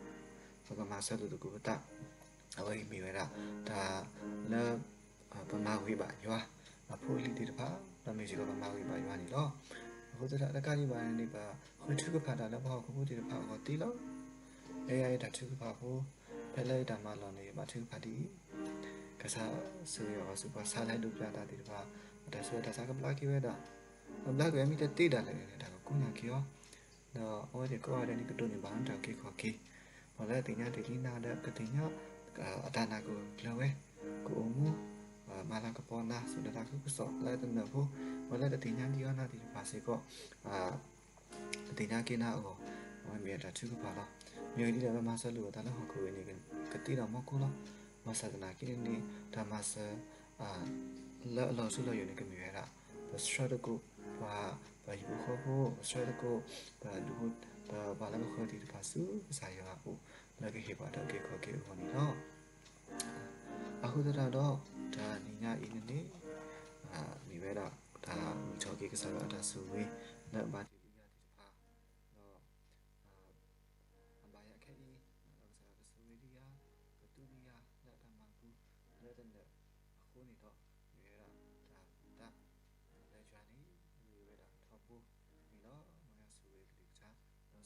ပကမၤစၢၤလိာ်သကိးပသး, အဝဲအံၤမ့ၢ်ဝဲဒၣ် တၢ်လၢ ပမၤဂ့ၤဘၣ်ယွၤအဖိအလံၤသ့ၣ်တဖၣ်, ဒီးမ့ၢ်စ့ၢ်ကီးပမၤဂ့ၤဘၣ်ယွၤန့ၣ်လီၤ. အဃိသတးဒီး တကးဒံးဘၣ်န့ၣ် ပဃုထုကဖၣ်တၢ်လၢပဟီၣ်ခိၣ်ဖိသ့ၣ်တဖၣ်အဂီၢ်သ့လီၤ. လၢယၤအံၤတၢ်ထုကဖၣ်ဖိ, ဖဲလၢယတၢ်မၤလီၢ်န့ၣ် ယဘၣ်ထုကဖၣ်ဒ်အံၤ, ကစၢ်ဆိၣ်ဂ့ၤအီၤ ဆူပှၤဆါလၢဒိးပျၢ်တၢ်သ့ၣ်တဖၣ်, အတၢ်ဆူးတၢ်ဆါကဘျါက့ၤဝဲဒၣ်, ကဘျါက့ၤဝဲမ့ၢ်တသ့ဒၣ်လဲာ်န့ၣ် တၢ်ကကိးညါက့ၤအီၤ, ဒီးအဝဲသ့ၣ်ကိးဂၤဒဲးန့ၣ် ကဒိးန့ၢ်ဘၣ်တၢ်အုၣ်က့ၤခီၣ်က့ၤ, ပှၤလၢသ့ၣ်ညါတ့ၢ်လံနၤဒီး ကသ့ၣ်ညါ အတၢ်နာ်ကအိၣ်ကျၢၤဝဲ, ကအိၣ်မူ မၤလၤကပီၤနၤ စူၢ်တၢ်သးခုကစီၣ်လၢတနၢၤဖိ, ပှၤလၢတသ့ၣ်ညါဒံးအီၤနၤသ့ၣ်တဖၣ်စ့ၢ်ကီး ကသ့ၣ်ညါက့ၤနၤအဂီၢ်, အဝဲမ့ၢ်တၢ်ထုကဖၣ်လီၤ. မ့ၢ်ဝဲဒ်လဲၣ် ပမၤစၢၤလိာ်အသးလၢဟီၣ်ခိၣ်အံၤန့ၣ် ကသ့ဒီးမီၢ်ခိၣ်လီၤ. ဘၣ်ဆၣ်သနာ်က့န့ၣ် တၢ်မၤစၢၤ လၢအလီၢ်ထူလီၤယိာ်န့ၣ် ကမ့ၢ်ဝဲဒၣ် ပဆှၢသကိး ပှၤ ပှၤဟံၣ်ဖိဃီဖိ, ပဆှၢသကိး ပဒူၣ်ဖိ ပှၤလၢပဃၢၤသ့ၣ်တဖၣ်ဆူကစၢ်ယွၤအအိၣ် လၢကဟ့ၣ်ပှၤတၢ်အုၣ်က့ၤခီၣ်က့ၤအဂီၢ်န့ၣ်လီၤ. အဃိသတးဒီး တနံၤညါအံၤန့ၣ်န့ၣ် မ့ၢ်ဝဲဒၣ် တၢ်မုၢ်ထီၣ်က့ၤကစၢ်ယွၤအတၢ်ဆိၣ်ဂ့ၤ လၢအဘၣ်တ့ၢ်လံယၤသ့ၣ်တဖၣ်, ဒီး အဘၣ်ယၤခဲအံၤ ဒီးကစၢ်ယွၤကဆိၣ်ဂ့ၤလံယၤ, ကသူလံယၤလၢတၢ်မၤပူၤ လၢတနၢၤအဃိန့ၣ်ဒီး မ့ၢ်ဝဲဒၣ်တၢ်သး လၢယွၤန့ၣ် မ့ၢ်ဝဲဒၣ်ထီဘိန့ၣ်လီၤ. မ်ယွၤ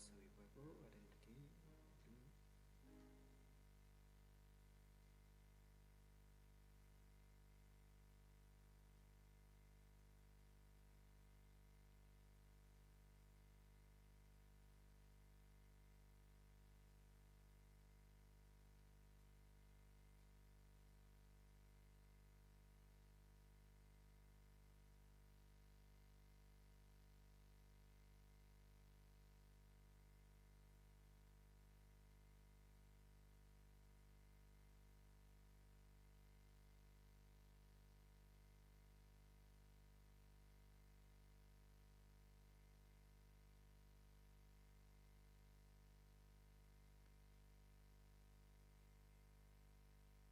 ဆိၣ်ဂ့ၤကလုၢ်ကထါ ဒီးဆိၣ်ဂ့ၤပှၤကိးဂၤ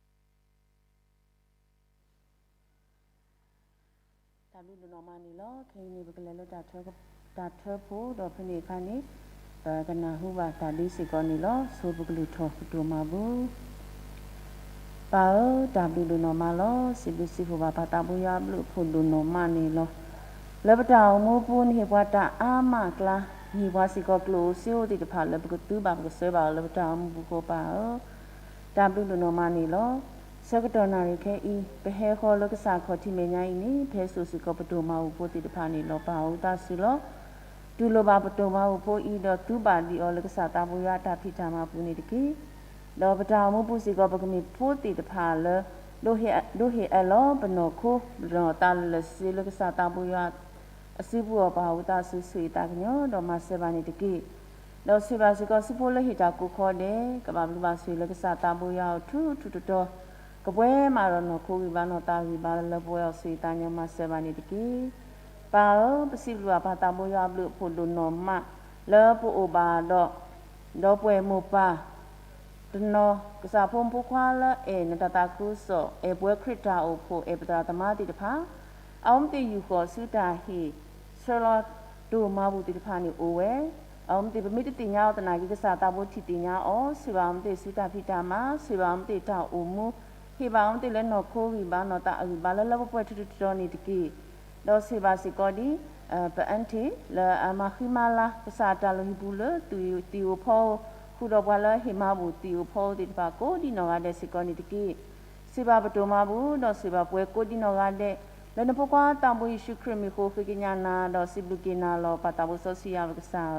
ဒဲးန့ၣ်တက့ၢ်. တၢ်ဘျုး တၢ်ဘျုးဒိၣ်နီၢ်မးန့ၣ်လီၤ. ခဲအံၤန့ၣ် ပကလဲၤလၢ တၢ်ထၢဖိဒီးဖဲန့ၣ်အခါန့ၣ် ပကနၢ်ဟူဘၣ်တၢ်ဒ်စ့ၢ်ကီးန့ၣ်လီၤ. ဆိပကလုၢ်ထီၣ်ပဒိၣ်မးပူၤ ပၢ်ဧၢ, တၢ်ဘျုးဒိၣ်နီၢ်မးလီၤ. စံးဘျုးစံးဖှိၣ်ဘၣ်ပၢ်သးဘိယွၤအဘျုးအဖှိၣ်ဒိၣ်နီၢ်မးန့ၣ်လီၤ. လၢပတၢ်အိၣ်မူပူၤ နဟ့ၣ်ပှၤတၢ်အါမးအကျါ, နဟ့ၣ်ပှၤစ့ၢ်ကီးကျိၣ်ဧိၤစ့ဧိၤသ့ၣ်တဖၣ်လၢပကသုဘၣ်ပကစၢဘၣ်အီၤလၢပတၢ်အိၣ်မူပူၤအဃိ ပၢ်ဧၢ, တၢ်ဘျုးဒိၣ်နီၢ်မးန့ၣ်လီၤ. ဆၢကတီၢ်နၣ်ရံၣ်ခဲအံၤ ပဟဲဃီၤလၢကစၢ်ခီၣ်ထံးမဲာ်ညါအံၤန့ၣ် ပဟဲစိာ်စ့ၢ်ကီးပဒိၣ်မးပူၤဖိသ့ၣ်တဖၣ်န့ၣ်လီၤ. ပၢ်ဧၢ ဝံသးစူၤလီၤ. တူၢ်လိာ်ဘၣ်ပဒိၣ်မးပူၤဖိအံၤ ဒီးသုဘၣ်ဒံးအီၤလၢကစၢ်သးဘိယွၤအတၢ်ဖံးတၢ်မၤပူၤန့ၣ်တက့ၢ်. ဒီးပတၢ်အိၣ်မူပူၤစ့ၢ်ကီး ပကမ့ၢ်ဖိသ့ၣ်တဖၣ်လၢ ဒိးဟ့ၣ်အၢၣ်လီၤပနီၢ်ခိ ပနီၢ်သးလၢာ်လၢာ်ဆ့လၢကစၢ်သးဘိယွၤအစုပူၤအီၤ ပၢ်ဧၢ ဝံသးစူၤ ဆိၣ်ဂ့ၤသးကညီၤ ဒီးမၤစၢၤဘၣ်န့ၣ်တက့ၢ်. ဒီးဆိၣ်ဂ့ၤဘၣ်စ့ၢ်ကီး စုဖိလၢဟ့ၣ်တၢ်ကိးခီဒဲး ကဘၣ်ဘျုးဘၣ်ဆိၣ်ဂ့ၤလၢကစၢ်သးဘိယွၤအအိၣ်ထူထူတီတီ, ကပှဲၤမးဒီးနီၢ်ခိဂံၢ်ဘါ နီၢ်သးဂံၢ်ဘါလၢလၢပှဲၤပှဲၤအီၤ ဆိၣ်ဂ့ၤသးကညီၤ မၤစၢၤဘၣ်န့ၣ်တက့ၢ်. ပၢ်ဧၢ, ပစံးဘျုးဘၣ်ပၢ်သးဘိယွၤအဘျုးအဖှိၣ်ဒိၣ်နီၢ်မး လၢပအိၣ်ဘၣ်ဒီး ဒီပုၢ်ဝဲၢ်မိၢ်ပၢ် တနီၤ ကစၢ်ဖိမုၣ်ဖိခွါလၢအဲၣ်နတၢ်သးခုကစီၣ်, အဲၣ်ပဝဲခရံာ်တၢ်အိၣ်ဖှိၣ်, အဲၣ်ပသရၣ်သမါသ့ၣ်တဖၣ်, အဝဲသ့ၣ်ယူာ်ဃီၤဆူတၢ်ဟ့ၣ်ဆၢလီၤဒိၣ်မးပူၤသ့ၣ်တဖၣ်န့ၣ်အိၣ်ဝဲ. အဝဲသ့ၣ် ပမ့ၢ်တသ့ၣ်ညါအီၤသနာ်က့ ကစၢ်သးဘိထံၣ်သ့ၣ်ညါအီၤ, ဆိၣ်ဂ့ၤဘၣ်အဝဲသ့ၣ်ဆူတၢ်ဖံးတၢ်မၤ, ဆိၣ်ဂ့ၤဘၣ်အဝဲသ့ၣ်တၢ်အိၣ်မူ, ဟ့ၣ်ဘၣ်အဝဲသ့ၣ်လၢနီၢ်ခိဂံၢ်ဘါ နီၢ်သးအဂံၢ်ဘါလၢလၢပှဲၤပှဲၤထူထူတီတီန့ၣ်တက့ၢ်. ဒီးဆိၣ်ဂ့ၤဘၣ်စ့ၢ်ကီးဒ် ပအၢၣ်ထံၣ် လၢအမၤဃံမၤလၤ ကစၢ်အတၢ်လုၢ်ဟံၣ်ပူၤလၢ သံၣ်ဧိၤဖီဧိၤ, ဃုာ်ဒီးပှၤလၢဟ့ၣ်မၤဘူၣ်သံၣ်ဧိၤဖီဧိၤသ့ၣ်တဖၣ် ကိးဒံးနီၢ်ဂၤဒဲးစ့ၢ်ကီးန့ၣ်တက့ၢ်. ဆိၣ်ဂ့ၤဘၣ်ပဒိၣ်မးပူၤ ဒီးဆိၣ်ဂ့ၤဘၣ်ပှၤကိးဒံးနီၢ်ဂၤဒဲး, လၢနဖိခွါသးဘိယ့ၣ်ၡူးခရံာ်မံၤအဃိ ဃ့ကညးနၤ ဒီးစံးဘျုးက့ၤနၤလီၤ. ပၢ်သးဘိစီဆှံယွၤပကစၢ်ဧၢ,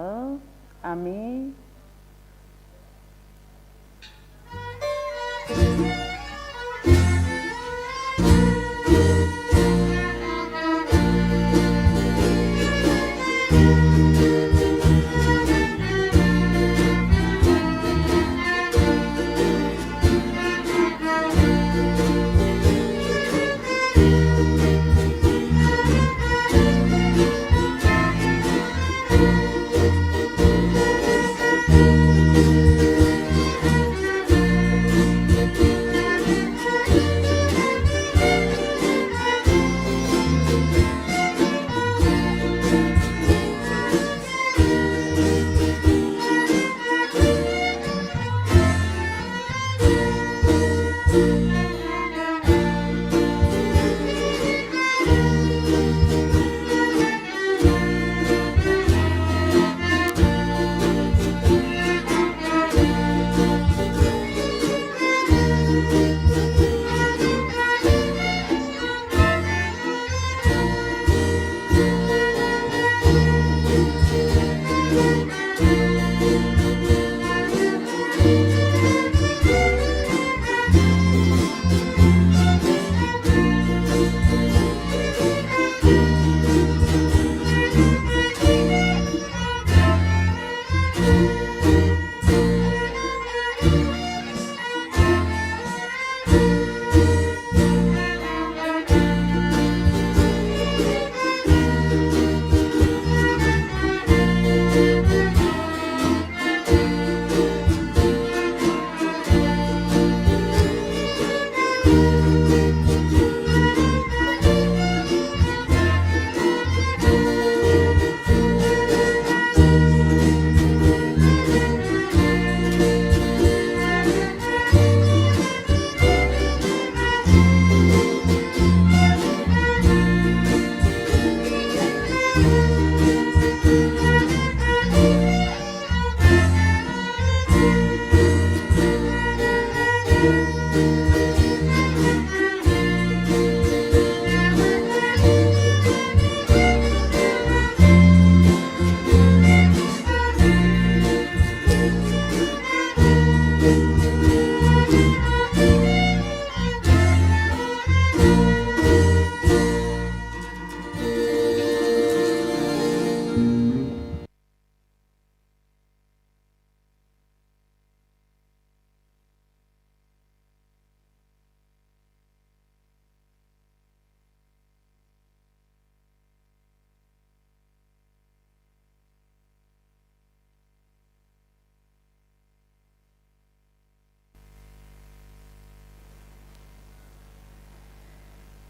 အၤမ့ၣ်.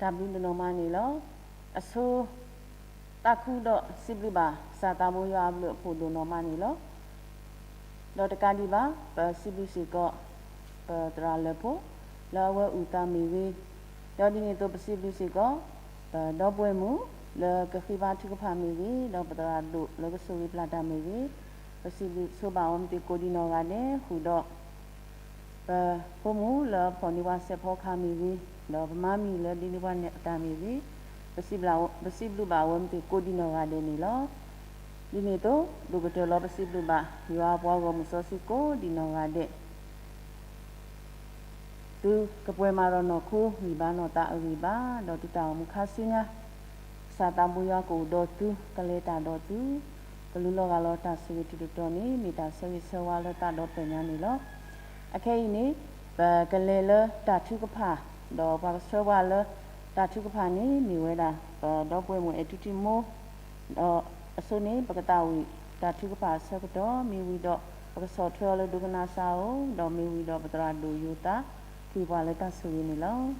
တၢ်ဘျုးဒိၣ်နီၢ်မးန့ၣ်လီၤ. အဆိ သးခုဒီးစံးဘျုးဘၣ် ကစၢ်သးဘိယွၤအဘျုးအဖှိၣ်ဒိၣ်နီၢ်မးန့ၣ်လီၤ. ဒီးတကးဒံးဘၣ် ပစံးဘျုးစ့ၢ်ကီး ပသရၣ်လၢၢ်ဖိ လၢအဝဲအုၣ်သးမ့ၢ်ဂ့ၤ, ဒီးဒ်န့ၣ်အသိးပစံးဘျုးစ့ၢ်ကီး ပဒီပုၢ်ဝဲၢ်မုၣ် လၢကဃ့ဘါထုကဖၣ်မ့ၢ်ဂ့ၤ, ဒီးပသရၣ်ဒိၣ်လၢကဆိၣ်ဂ့ၤပျၢ်တၢ်မ့ၢ်ဂ့ၤ, ပစံးဘျုးဆိဘၣ်အဝဲမ့ၢ်သ့ၣ်ကိးဒံနီၢ်ဂၤဒဲး, ဃုာ်ဒီး ပဖိမုၣ်လၢအဖီၣ်န့ၢ်ပှၤစဲးဖီကဟၣ်မ့ၢ်ဂ့ၤ, ဒီးပမါမံၤလၢဒ့န့ၢ်ပှၤနဲၣ်အတၢ်မ့ၢ်ဂ့ၤ, ပစံးဘျုး, ပစံးဘျုးဘၣ်အဝဲမ့ၢ်သ့ၣ်ကိးဒံနီၢ်ဂၤဒဲးန့ၣ်လီၤ. ဒ်န့ၣ်အသိး ဒိၣ်ကတၢၢ်လီၤပစံးဘျုးဘၣ် ယွၤအပှၤဂီၢ်မုၢ်စီဆှံကိးဒံနီၢ်ဂၤဒဲး သုကပှဲၤမၤဒီးနီၢ်ခိ ဂံၢ်ဘါနီၢ်သးအဂံၢ်ဘါ, ဒီးသုတၢ်အိၣ်မူခါဆူညါ ကစၢ်သးဘိယွၤကအိၣ်ဒီးသု, ကလဲၤတၢ်ဒီးသု, ကလူလီၤဂာ်လီၤတၢ်ဆိၣ်ဂ့ၤတတီၤတီၤန့ၣ် မ့ၢ်တၢ်ဆၢဂ့ၤဆၢဝါလၢသးဒီဖျၢၣ်ညါန့ၣ်လီၤ. အခဲအံၤန့ၣ် ပကလဲၤလၢတၢ်ထုကဖၣ်, ဒီးပှၤကဆှၢပှၤလၢတၢ်ထုကဖၣ်န့ၣ် မ့ၢ်ဝဲဒၣ် ပဒီပုၢ်ဝဲၢ်မုၣ်အဲၣ်ထူထံမိၢ် ဒီးအဆိန့ၣ် ပကသးဝံၣ်တၢ်ထုကဖၣ်အဆၢကတီၢ် မ့ၢ်ဝံၤဒီး ပကဆီၣ်ထွဲအီၤလၢဒိကနၣ်စၢ်အအိၣ်, ဒီးမ့ၢ်ဝံၤဒီးပသရၣ်ဒိၣ်ယိၤသး ကွံာ်ပှၤလၢတၢ်ဆိၣ်ဂ့ၤန့ၣ်လီၤ. အံး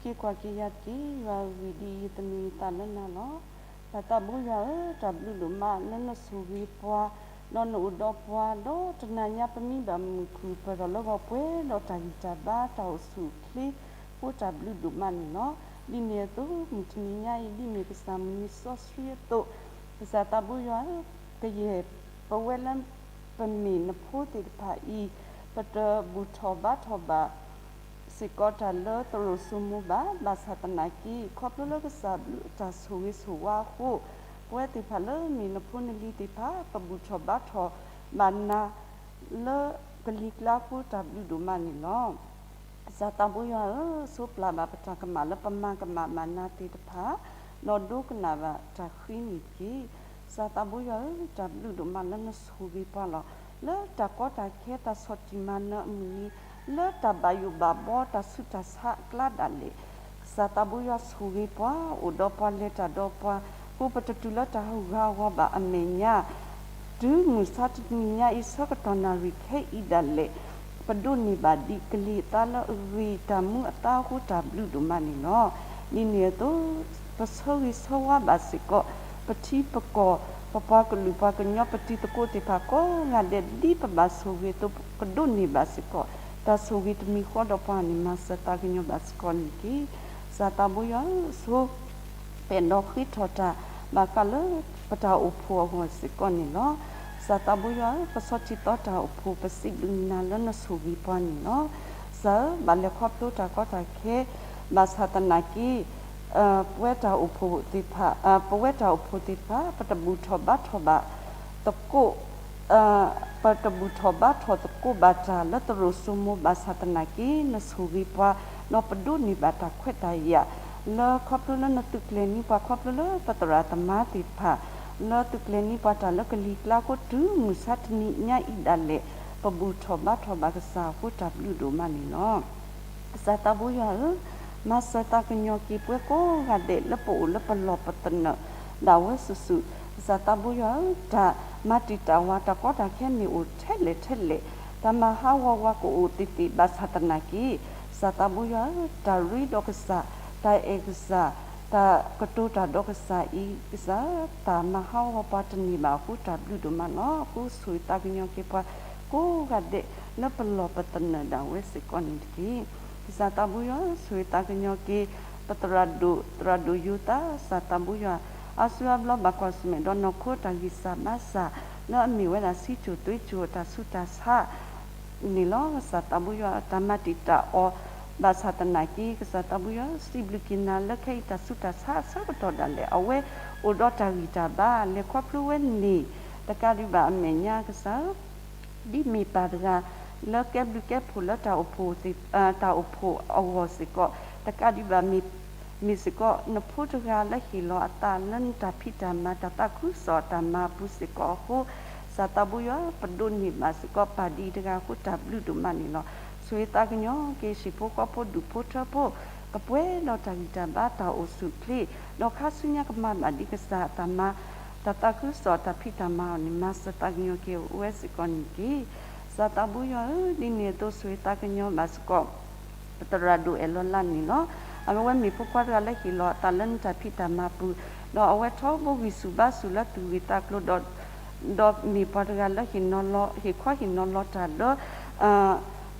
က့ၤကွၢ်က့ၤယၤတက့ၢ်, ယွၤဧၢ, ဂံၢ်ဒ်အံၤ ယသန့ၤယသးလၢနၤလီၤ. ပၢ်သးဘိယွၤဧၢ, တၢ်ဘျုးဒိၣ်မးလၢနဆိၣ်ဂ့ၤပှၤ, ဒီးနအိၣ်ဒီးပှၤ, ဒီးတနၤညါပမံဘၣ်မုာ်ခုၣ်ပၢၢ်ထီၣ်လၢဂီၤပှဲၤဒီးတၢ်ဂံၢ်တၢ်ဘါ တၢ်အိၣ်ဆူၣ်အိၣ်ချ့အဃိ တၢ်ဘျုးဒိၣ်မးန့ၣ်လီၤ. ဒ်န့ၣ်အသိး မုၢ်တနံၤညါအံၤ ဒ်မ့ၢ်ကစၢ်မုၢ်နံၤစီဆှံအသိး, ကစၢ်သးဘိယွၤဧၢ, ကယဲၢ်ပဝဲလၢပမ့ၢ်နဖိသ့ၣ်တဖၣ်အံၤ, ပတဘူၣ်ထီၣ်ဘါထီၣ်ဘၣ် စ့ၢ်ကီးတၢ်လၢသရိာ်စိမိၤဘၣ်, ဘၣ်ဆၣ်သနာ်က့ ခီဖျိလၢကစၢ်ဘျုးအတၢ်ဆိၣ်ဂ့ၤဆိၣ်ဝါအဃိ, ပဝဲသ့ၣ်တဖၣ်လၢမ့ၢ်နဖိနလံၤသ့ၣ်တဖၣ် ပဘူၣ်ထီၣ်ဘါထီၣ်ဘၣ်နၤ လၢကလံၤကျါအဃိ တၢ်ဘျုးဒိၣ်မးန့ၣ်လီၤ. ကစၢ်သးဘိယွၤဧၢ, ဆိပျၢ်ဘၣ်ပတၢ်ကမၣ်လၢပမၤကမၣ်ဘၣ်နၤသ့ၣ်တဖၣ်, ဒီးဒိကနၣ်ဘၣ်တၢ်ဃ့န့ၣ်တက့ၢ်. ကစၢ်သးဘိယွၤဧၢ, တၢ်ဘျုးဒိၣ်မးလၢနဆိၣ်ဂ့ၤပှၤလီၤ. လၢတၢ်ကီတၢ်ခဲတၢ်ဆီၣ်တံၢ်မၤနၢၤအမုၢ်နံၤ, လၢတၢ်ဘၣ်ယိၣ်ဘၣ်ဘီတၢ်ဆူးတၢ်ဆါအကျါဒၣ်လဲာ်, ကစၢ်သးဘိယွၤဆိၣ်ဂ့ၤပှၤ, အိၣ်ဒီးပှၤလဲၤတၢ်ဒီးပှၤ, ဃိပတတုၤလၢတၢ်ဟူးဂၤအဂီၢ်ဘၣ်အမဲာ်ညါ တုၤမုၢ်ဆါတနံၤညါအံၤ ဆၢကတီၢ်နၣ်ရံၣ်ခဲအံၤဒၣ်လဲာ်, ပဒိးန့ၢ်ဘၣ်ဒံးကလံၤအသးလၢအဂ့ၤတၢ်မူအသးအဃိ တၢ်ဘျုးဒိၣ်မးန့ၣ်လီၤ. ဒ်န့ၣ်အသိး ပဆၢဂ့ၤဆၢဝါဘၣ်စ့ၢ်ကီး ပထံပကီၢ်, ပပှၤကလုာ်ပှၤကညီ ပတံၤသကိးသ့ၣ်တဖၣ်ကိးဂၤဒဲး ဒ်ပဘၣ်ဆိၣ်ဂ့ၤအသိး ကဒိးန့ၢ်ဘၣ်စ့ၢ်ကီး တၢ်ဆိၣ်ဂ့ၤတမံၤဃီဒီးပှၤန့ၣ် မၤစၢၤသးကညီၤဘၣ်စ့ၢ်ကီးန့ၣ်တက့ၢ်. ကစၢ်သးဘိယွၤဧၢ, ဆိ ပအဲၣ်ဒိးဃ့ထီၣ်တၢ် ဘၣ်ဃးလၢ ပတၢ်အိၣ်ဖှိၣ်အဂီၢ်စ့ၢ်ကီးန့ၣ်လီၤ. ကစၢ်သးဘိယွၤဧၢ, ပဆီထံသီတၢ်အိၣ်ဖှိၣ် ပစံးဘျုးနၤလၢနဆိၣ်ဂ့ၤပှၤန့ၣ်လီၤ. ကစၢ်ဧၢ, ဘၣ်လဲၤခီဖျိတၢ်ကီတၢ်ခဲ ဘၣ်ဆၣ်သနာ်က့ ပဝဲတၢ်အိၣ်ဖှိၣ်သ့ၣ်တဖၣ်, ပဝဲတၢ်အိၣ်ဖှိၣ်သ့ၣ်တဖၣ် ပတဘူၣ်ထီၣ်ဘါထီၣ်ဘၣ်သကိး ပတဘူၣ်ထီၣ်ဘါထီၣ်သကိးဘၣ်တၢ်လၢသရိာ်စိမိၤ ဘၣ်ဆၣ်သနာ်က့ နဆိၣ်ဂ့ၤပှၤ ဒီးပဒိးန့ၢ်ဘၣ်တၢ်ခွဲးတၢ်ယာ် လၢခီဖျိလၢနသုးကျဲၤန့ၢ်ပှၤခီဖျိလၢပသရၣ်သမါသ့ၣ်တဖၣ် လၢသုးကျဲၤန့ၢ်ပှၤတၢ်လၢကလံၤကျါအဃိတုၤမုၢ်ဆါတနံၤညါအံၤဒၣ်လဲာ် ပဘူၣ်ထီၣ်ဘါထီၣ်ဘၣ်ကစၢ်အဃိတၢ်ဘျုးဒိၣ်မးန့ၣ်လီၤ. ကစၢ်သးဘိယွၤဧၢ, မၤစၢၤသးကညီၤက့ၤပဝဲကိးဂၤဒဲးလၢပအိၣ်လၢပလီၢ်ပသနၢၣ်ဒၣ်ဝဲစုာ်စုာ်, ကစၢ်သးဘိယွၤဧၢ, တၢ်မၤတံာ်တာ်ဝၤတၢ်ကီတၢ်ခဲမ့ၢ်အိၣ်ထဲလဲၣ်ထဲလဲၣ်, တၢ်မၤဟးဂီၤဝၤကအိၣ်သ့ၣ်သ့ၣ်ဘၣ်ဆၣ်သနာ်က့, ကစၢ်သးဘိယွၤဧၢ, တၢ်ရ့ဒီးကစၢ်, တၢ်အဲၣ်ကစၢ်, တၢ်ကတိၤတၢ်ဒီးကစၢ်အံၤ, ကစၢ်ဧၢ, တၢ်မၤဟးဂီၤပှၤတန့ၢ်ဘၣ်အဃိတၢ်ဘျုးဒိၣ်မးလီၤ. အဃိဆိၣ်ဂ့ၤသးကညီၤက့ၤပှၤ ကိးဂၤဒဲးလၢပလီၢ်ပသနၢၣ်ဒၣ်ဝဲစ့ၢ်ကီးန့ၣ်တက့ၢ်. ကစၢ်သးဘိယွၤဧၢ, ဆိၣ်ဂ့ၤသးကညီၤက့ၤ ပသရၣ်ဒိၣ်, သရၣ်ဒိၣ်ယိၤသး, ကစၢ်သးဘိယွၤဧၢ, အါစုအါဘျီဘၣ်ကွၢ်ဆၢၣ်မဲာ်ဒီးနီၢ်ခိတၢ်ဂံၢ်စၢ်ဘါစၢ် လၢအမ့ၢ်ဝဲဒၣ်ဆံးစိၣ်သွ့စိၣ်အတၢ်ဆူးတၢ်ဆါ န့ၣ်လီၤ. ကစၢ်သးဘိယွၤ တၢ်မၤတံာ်တာ်အီၤ ဘၣ်ဆၣ်သနာ်က့ ကစၢ်သးဘိယွၤ စံးဘျုးက့ၤနၤလၢခဲအံၤတၢ်ဆူးတၢ်ဆါအဆၢကတီၢ်ဒၣ်လဲာ် အဝဲအိၣ်ဒီးတၢ်ဂံၢ်တၢ်ဘါ လဲၤခီဖျိဝဲန့ၣ် တကးဒံးဘၣ်အမဲာ်ညါကစၢ် ဒ်မ့ၢ်ပၢ်တဂၤ လၢကဲဘျုးကဲဖှိၣ်လၢတၢ်အိၣ်ဖှိၣ်သ့ၣ်, တၢ်အိၣ်ဖှိၣ်အဂီၢ်စ့ၢ်ကီး တကးဒံးဘၣ်မ့ၢ်, မ့ၢ်စ့ၢ်ကီး နဖိတဂၤလၢဟ့ၣ်လီၤအသးလၢနတၢ်ဖံးတၢ်မၤ တၢ်သးခုကစီၣ်အတၢ်မၤအပူၤစ့ၢ်ကီးအဃိ ကစၢ်သးဘိယွၤ ပဒိးန့ၢ်ဘၣ်စ့ၢ်ကီး ပၢ်ဒ်အံၤတဂၤအဃိ တၢ်ဘျုးဒိၣ်မးန့ၣ်လီၤ. ဆိၣ်ဂ့ၤသးကညီၤက့ၤ ဟံၣ်ဖိဃီဖိဒူၣ်ဖိထၢဖိ ကပှဲၤဒီးတၢ်ဂံၢ်တၢ်ဘါတၢ်အိၣ်ဆူၣ်အိၣ်ချ့ ဒီးခါဆူညါကမၤဘၣ်ဒ်ကစၢ်အတၢ်မၤ တၢ်သးခုကစီၣ်အတၢ်ဖံးတၢ်မၤအီၤန့ၣ် မၤစၢၤသးကညီၤက့ၤအိၣ်ဝဲစ့ၢ်ကီးန့ၣ်တက့ၢ်. ကစၢ်သးဘိယွၤဧၢ, ဒ်န့ၣ်အသိးဆိၣ်ဂ့ၤသးကညီၤဘၣ်စ့ၢ်ကီး ပသရၣ်ဒိၣ်အဲၣ်လီၤလါန့ၣ်လီၤ. အဝဲမ့ၢ်ဖိခွါတဂၤလၢဟ့ၣ်လီၤအသးလၢနတၢ်ဖံးတၢ်မၤပူၤ, ဒီးအဝဲထီဘိဂံၢ်ဆူၣ်ဘါဆူၣ်လၢသူၣ်ဂ့ၢ်သးကျိၤဒီး ဒီးမ့ၢ်ပှၤတဂၤလၢဟ့ၣ်နီၤလီၤ, ဟ့ၣ်ခီဟ့ၣ်နီၤလီၤတၢ်လၢ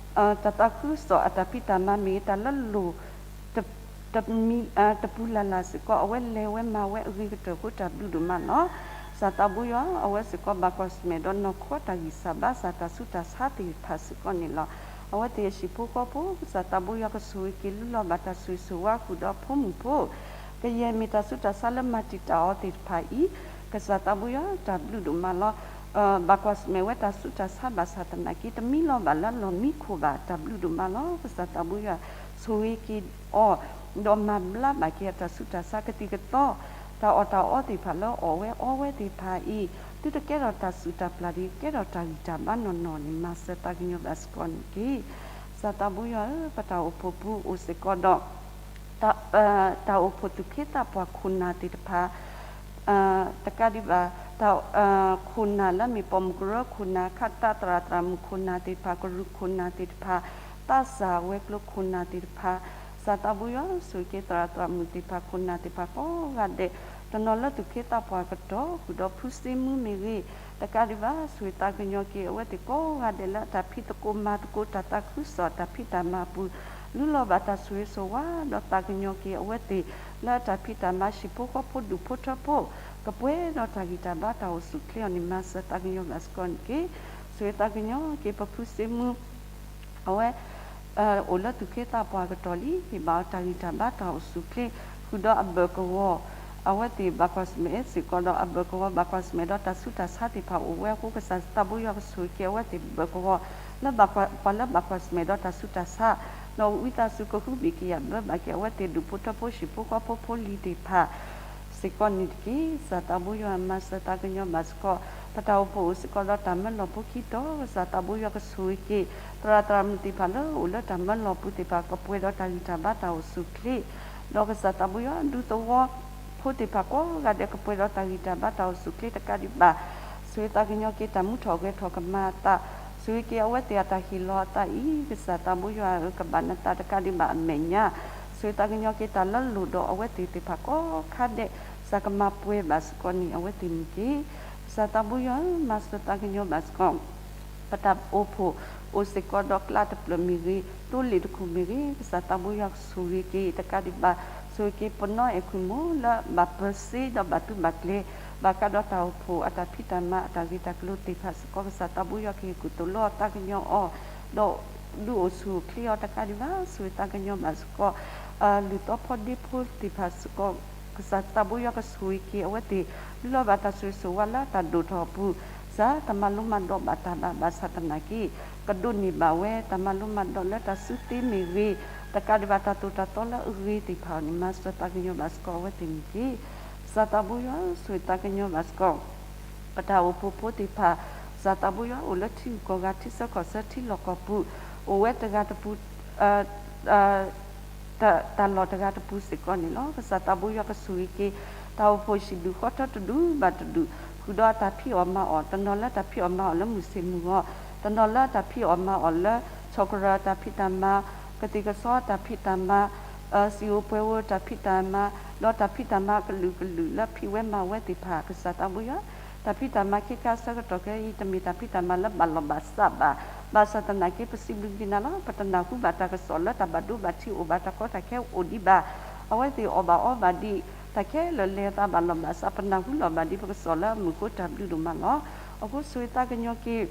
တၢ်သးခုကစီၣ်အတၢ်ဖံးတၢ်မၤမ့ၢ်ဂ့ၤ တၢ်လၢလိၣ် တမံၤ တပူၤလၢ်လၢ်စ့ၢ်ကီး အဝဲလဲၤဝဲမၤဝဲအဂ့ၤကတၢၢ်အဃိတၢ်ဘျုးဒိၣ်မးလီၤ. ကစၢ်သးဘိယွၤ အဝဲစ့ၢ်ကီးဘၣ်ကွၢ်ဆၢၣ်မဲာ်ဒီးနီၢ်ခိတၢ်ဂံၢ်စၢ်ဘါစၢ်တၢ်ဆူးတၢ်ဆါသ့ၣ်တဖၣ်စ့ၢ်ကီးန့ၣ်လီၤ. အဝဲသ့ၣ်ဟံၣ်ဖိဃီဖိ ကစၢ်သးဘိယွၤကဆိၣ်ဂ့ၤက့ၤလုၢ်လီၤဘၣ်တၢ်ဆိၣ်ဂ့ၤဆိၣ်ဝါဃုာ်ဒီးဖိမုၣ်ဖိ ကယဲၢ်မ့ၢ်တၢ်ဆူးတၢ်ဆါလၢမၤတံာ်တာ်အီၤသ့ၣ်တဖၣ်အံၤ ကစၢ်သးဘိယွၤတၢ်ဘျုးဒိၣ်မးလီၤ. ဘၣ်ကွၢ်ဆၢၣ်မဲာ်ဝဲတၢ်ဆူးတၢ်ဆါဘၣ်ဆၣ်သနာ်က့ တမံလီၤဘၣ်လၢလီၢ်မံခိၣ်ဘၣ် တၢ်ဘျုးဒိၣ်မးလီၤ. ကစၢ်သးဘိယွၤဆိၣ်ဂ့ၤက့ၤအီၤ ဒီးမၤဘျါဘၣ်က့ၤအတၢ်ဆူးတၢ်ဆါကသံၣ်ကသီ တၢ်အီၣ်တၢ်အီသ့ၣ်တဖၣ်လၢအီၣ်ဝဲအီဝဲသ့ၣ်တဖၣ်အံၤ သုတကဲထီၣ်တၢ်စူၢ်တၢ်ပျၢ်တဂ့ၤ ကဲထီၣ်တၢ်ဂံၢ်တၢ်ဘါနီၢ်နီၢ်န့ၣ် မၤစၢၤသးကညီၤဘၣ်စ့ၢ်ကီးန့ၣ်တက့ၢ်. ကစၢ်သးဘိယွၤဧၢ, ပတၢ်အိၣ်ဖှိၣ်ပူၤအိၣ်စ့ၢ်ကီးဒီး တၢ်အိၣ်ဖှိၣ်သူၣ်က့သးပှၢ်ခိၣ်နၢ်သ့ၣ်တဖၣ် တကးဒံးဘၣ် တၢ် ခိၣ်နၢ်လၢအမ့ၢ်ပိာ်မုၣ်ကရၢခိၣ်နၢ် ခးတၢ်သရၣ်သရၣ်မုၣ်ခိၣ်နၢ်သ့ၣ်တဖၣ် ကရူၢ်ခိၣ်နၢ်သ့ၣ်တဖၣ် သးစၢ်ဝဲၤကျိၤခိၣ်နၢ်သ့ၣ်တဖၣ် ကစၢ်သးဘိယွၤဆိၣ်ဂ့ၤက့ၤသရၣ်သရၣ်မုၣ်သ့ၣ်တဖၣ် ခိၣ်နၢ်သ့ၣ်တဖၣ်ကိးဂၤဒဲး တနီၤလၢသူၣ်က့သးပှၢ်ကတီၢ် ဃုာ်ဒီးဖုစ့မူမ့ၢ်ဂ့ၤ တကးဒံးဘၣ် ဆိၣ်ဂ့ၤသးကညီၤက့ၤ အဝဲသ့ၣ်ကိးဂၤဒဲးလၢအတၢ်ဖံးသကိးမၤသကိးတၢ်သးခုကစီၣ်အတၢ်ဖံးတၢ်မၤအပူၤ လုၢ်လီၤဘၣ်တၢ်ဆိၣ်ဂ့ၤဆိၣ်ဝါ ဒီးသးကညီၤက့ၤအဝဲသ့ၣ် လၢအတၢ်ဖံးတၢ်မၤဟံၣ်ဖိဃီဖိဒူၣ်ဖိထၢဖိ ကပှဲၤဒီးတၢ်ဂံၢ်တၢ်ဘါတၢ်အိၣ်ဆူၣ်အိၣ်ချ့အီၤန့ၣ် မၤစၢၤသးကညီၤဘၣ်စ့ၢ်ကီးန့ၣ်တက့ၢ်. ဆိၣ်ဂ့ၤသးကညီၤက့ၤပဖုစ့မူ အဝဲ အိၣ်လၢသူၣ်က့သးပှၢ်ကတီၢ်လံ ဟ့ၣ်ဘၣ်အီၤတၢ်ဂံၢ်တၢ်ဘါတၢ်အိၣ်ဆူၣ်အိၣ်ချ့ ဃုာ်ဒီးအဘၢၣ်ကဝီၤ အဝဲသ့ၣ်ဘၣ်ကွၢ်ဆၢၣ်မဲာ်စ့ၢ်ကီးဒီးအဘၢၣ်ကဝီၤ ဘၣ်ကွၢ်ဆၢၣ်မဲာ်ဒီးတၢ်ဆူးတၢ်ဆါသ့ၣ်တဖၣ်အိၣ်ဝဲအဃိ ကစၢ်သးဘိယွၤကဆိၣ်ဂ့ၤက့ၤအဝဲသ့ၣ်ဘၢၣ်ကဝီၤ လၢပှၤလၢဘၣ်ကွၢ်ဆၢၣ်မဲာ်ဒီးတၢ်ဆူးတၢ်ဆါ ဒီးဝံသးစူၤကဟုဘ့ၣ်ကယာ်ဘၢဘၣ်က့ၤအဝဲသ့ၣ်ဒူၣ်ဖိထၢဖိဟံၣ်ဖိဃီဖိဖိလံၤသ့ၣ်တဖၣ် စ့ၢ်ကီးန့ၣ်တက့ၢ်. ကစၢ်သးဘိယွၤမၤစၢၤသးကညီၤဘၣ်စ့ၢ်ကီး ပတၢ်အိၣ်ဖှိၣ်အိၣ်စ့ၢ်ကီးဒီးတၢ်မၢလီၤဖိခံတီၤ ကစၢ်သးဘိယွၤကဆိၣ်ဂ့ၤက့ၤ သရၣ်သရၣ်မုၣ်သ့ၣ်တဖၣ်လၢအိၣ်လၢတၢ်မၢလီၤပူၤသ့ၣ်တဖၣ် ကပှဲၤဒီးတၢ်ဂံၢ်တၢ်ဘါတၢ်အိၣ်ဆူၣ်အိၣ်ချ့ ဒီးကစၢ်သးဘိယွၤဒူသဝီ ဖိသ့ၣ်တဖၣ်ကိးဂၤဒဲးကပှဲၤဒီးတၢ်ဂံၢ်တၢ်ဘါတၢ်အိၣ်ဆူၣ်အိၣ်ချ့တကးဒံးဘၣ် ဆိၣ်ဂ့ၤသးကညီၤက့ၤတၢ်မူထီၣ်ဂဲၤထီၣ်ကမၤအသး ဆိၣ်ဂ့ၤက့ၤအဝဲသ့ၣ်အတၢ်ဟ့ၣ်လီၤအသးအံၤ ကစၢ်သးဘိယွၤဧၢ ကဘၣ်နသးတကးဒံးဘၣ်အမဲာ်ညါ ဆိၣ်ဂ့ၤသးကညီၤက့ၤတၢ်လၢလိၣ်ဒီးအဝဲသ့ၣ်သ့ၣ်တဖၣ်ကိးခါဒဲး ကစၢ်ကမၤပှဲၤဘၣ်စ့ၢ်ကီးန့ၣ် အဝဲသ့ၣ်န့ၣ်တက့ၢ်. ကစၢ်သးဘိယွၤဧၢ မၤစၢၤသးကညီၤဘၣ်စ့ၢ်ကီး ပတၢ်အိၣ်ဖှိၣ်အိၣ်စ့ၢ်ကီးဒီးကျးတဖျၢၣ်မ့ၢ်ဂ့ၤ သိလ့ၣ်တခိၣ်မ့ၢ်ဂ့ၤ ကစၢ်သးဘိယွၤကဆိၣ်ဂ့ၤက့ၤတကးဒံးဘၣ် ဆိၣ်ဂ့ၤက့ၤပနီၢ်အဲၣ်ခွံမိၢ်လၢဘၣ်ပၢၤစ့ဒီးဘၣ်တူၢ်ဘၣ်ကျဲၤ ဘၣ်ဃးဒီးတၢ်အိၣ်ဖှိၣ်အတၢ်ဖံးတၢ်မၤအတၢ်ဂ့ၢ်တၢ်ကျိၤသ့ၣ်တဖၣ်စ့ၢ်ကီး ကစၢ်သးဘိယွၤကဟ့ၣ်ကူၣ်သိၣ်လိအီၤသးကညီၤအီၤ ဒီးဒုးအိၣ်ဆူၣ်အိၣ်ချ့အီၤတကးဒံးဘၣ် ဆိၣ်ဂ့ၤသးကညီၤဘၣ်စ့ၢ်ကီး လုၢ်သီဖီဒ့ဖိသ့ၣ်တဖၣ်စ့ၢ်ကီး ကစၢ်သးဘိယွၤကဆိၣ်ဂ့ၤက့ၤအဝဲသ့ၣ် လုၢ်လီၤဘၣ်တၢ်ဆိၣ်ဂ့ၤဆိၣ်ဝါလၢတၢ်ဒိၣ်ထီၣ်အပူၤ စးတၢ်မၤလိမၤဒိးဘၣ်တၢ်ဘၣ် ဘၣ်ဆၣ်သနာ်က့ ကဒိးန့ၢ်ဘၣ်ဝဲ တၢ်မၤလိမၤဒိးလၢတၢ်စုသ့မ့ၢ်ဂ့ၤ, တကးဒံးဘၣ်တၢ်သိၣ်တၢ်သီလၢအဂ့ၤသ့ၣ်တဖၣ်အီၤန့ၣ် မၤစၢၤသးကညီၤဘၣ်စ့ၢ်ကီးအဝဲသ့ၣ်န့ၣ်တက့ၢ်. ကစၢ်သးဘိယွၤဆိၣ်ဂ့ၤသးကညီၤဘၣ်စ့ၢ်ကီး ပတၢ်အိၣ်ဖှိၣ်ဖိသ့ၣ်တဖၣ်, ကစၢ်သးဘိယွၤအိၣ်လၢထံဂုၤကီၢ်ဂၤ ထံဆၢကီၢ်ဆၢထံလီၢ်ကီၢ်ပူၤ, အိၣ်ဝဲတဂၤတပူၤ တၢ်လီၢ်တဂၤတပူၤစ့ၢ်ကီးန့ၣ်လီၤ. ကစၢ်သးဘိယွၤကဆိၣ်ဂ့ၤက့ၤ တၢ်အိၣ်ဖှိၣ်ဟံၣ်ဒူၣ်ဃီထၢတဒူၣ်ဘၣ်တဒူၣ်, ဃုာ်ဒီးတၢ်ဖံးအီၣ်မၤအီၣ်, တနီၤလၢတၢ်ဖံးအီၣ်မၤအီၣ်လၢမုၢ်ဆ့ၣ်မုၢ်ဂီၤ, တနီၤလၢတၢ်ဖံးအီၣ်မၤအီၣ်လၢ ဆီၣ်ကရၢၢ်တၢ်ဖံးတၢ်မၤ, ကသံၣ်ကသီတၢ်ဖံးတၢ်မၤ, စံာ်အိၣ်ပှဲၤအိၣ်တၢ်ဖံးတၢ်မၤ, ဒီးတၢ်ဖံးတၢ်မၤကလုာ်ကလုာ်လၢဖံးဝဲမၤဝဲသ့ၣ်တဖၣ် ကစၢ်သးဘိယွၤ တၢ်ဖံးတၢ်မၤခဲခါဆၢကတီၢ်ခဲအံၤ တမ့ၢ်တၢ်ဖံးတၢ်မၤလၢဘၣ်လီၢ်ဘၣ်စးဘၣ်. ဘၣ်ဆၣ်သနာ်က့ ပစံးဘျုးက့ၤနၤလီၤ. ပတနၢ်ဟူဘၣ်တၢ်ကစီၣ်လၢတၢ်ဘၣ်ဒိဘၣ်ထံးအိၣ်ဘၣ် တၢ်ကီတၢ်ခဲအိၣ်ဒံးဘၣ်. အဝဲသ့ၣ်အီၣ်ဘၣ်အီဘၣ်ဒံး တၢ်ခဲလၢာ်လဲၤအသးဘၣ်လီၢ်ဘၣ်စး ပနၢ်ဟူလီၤဘၣ်ဒံးပကစီၣ်လၢအမုာ်ဃိတၢ်ဘျုးဒိၣ်မးလီၤ. အဃိဆိၣ်ဂ့ၤသးကညီၤက့ၤ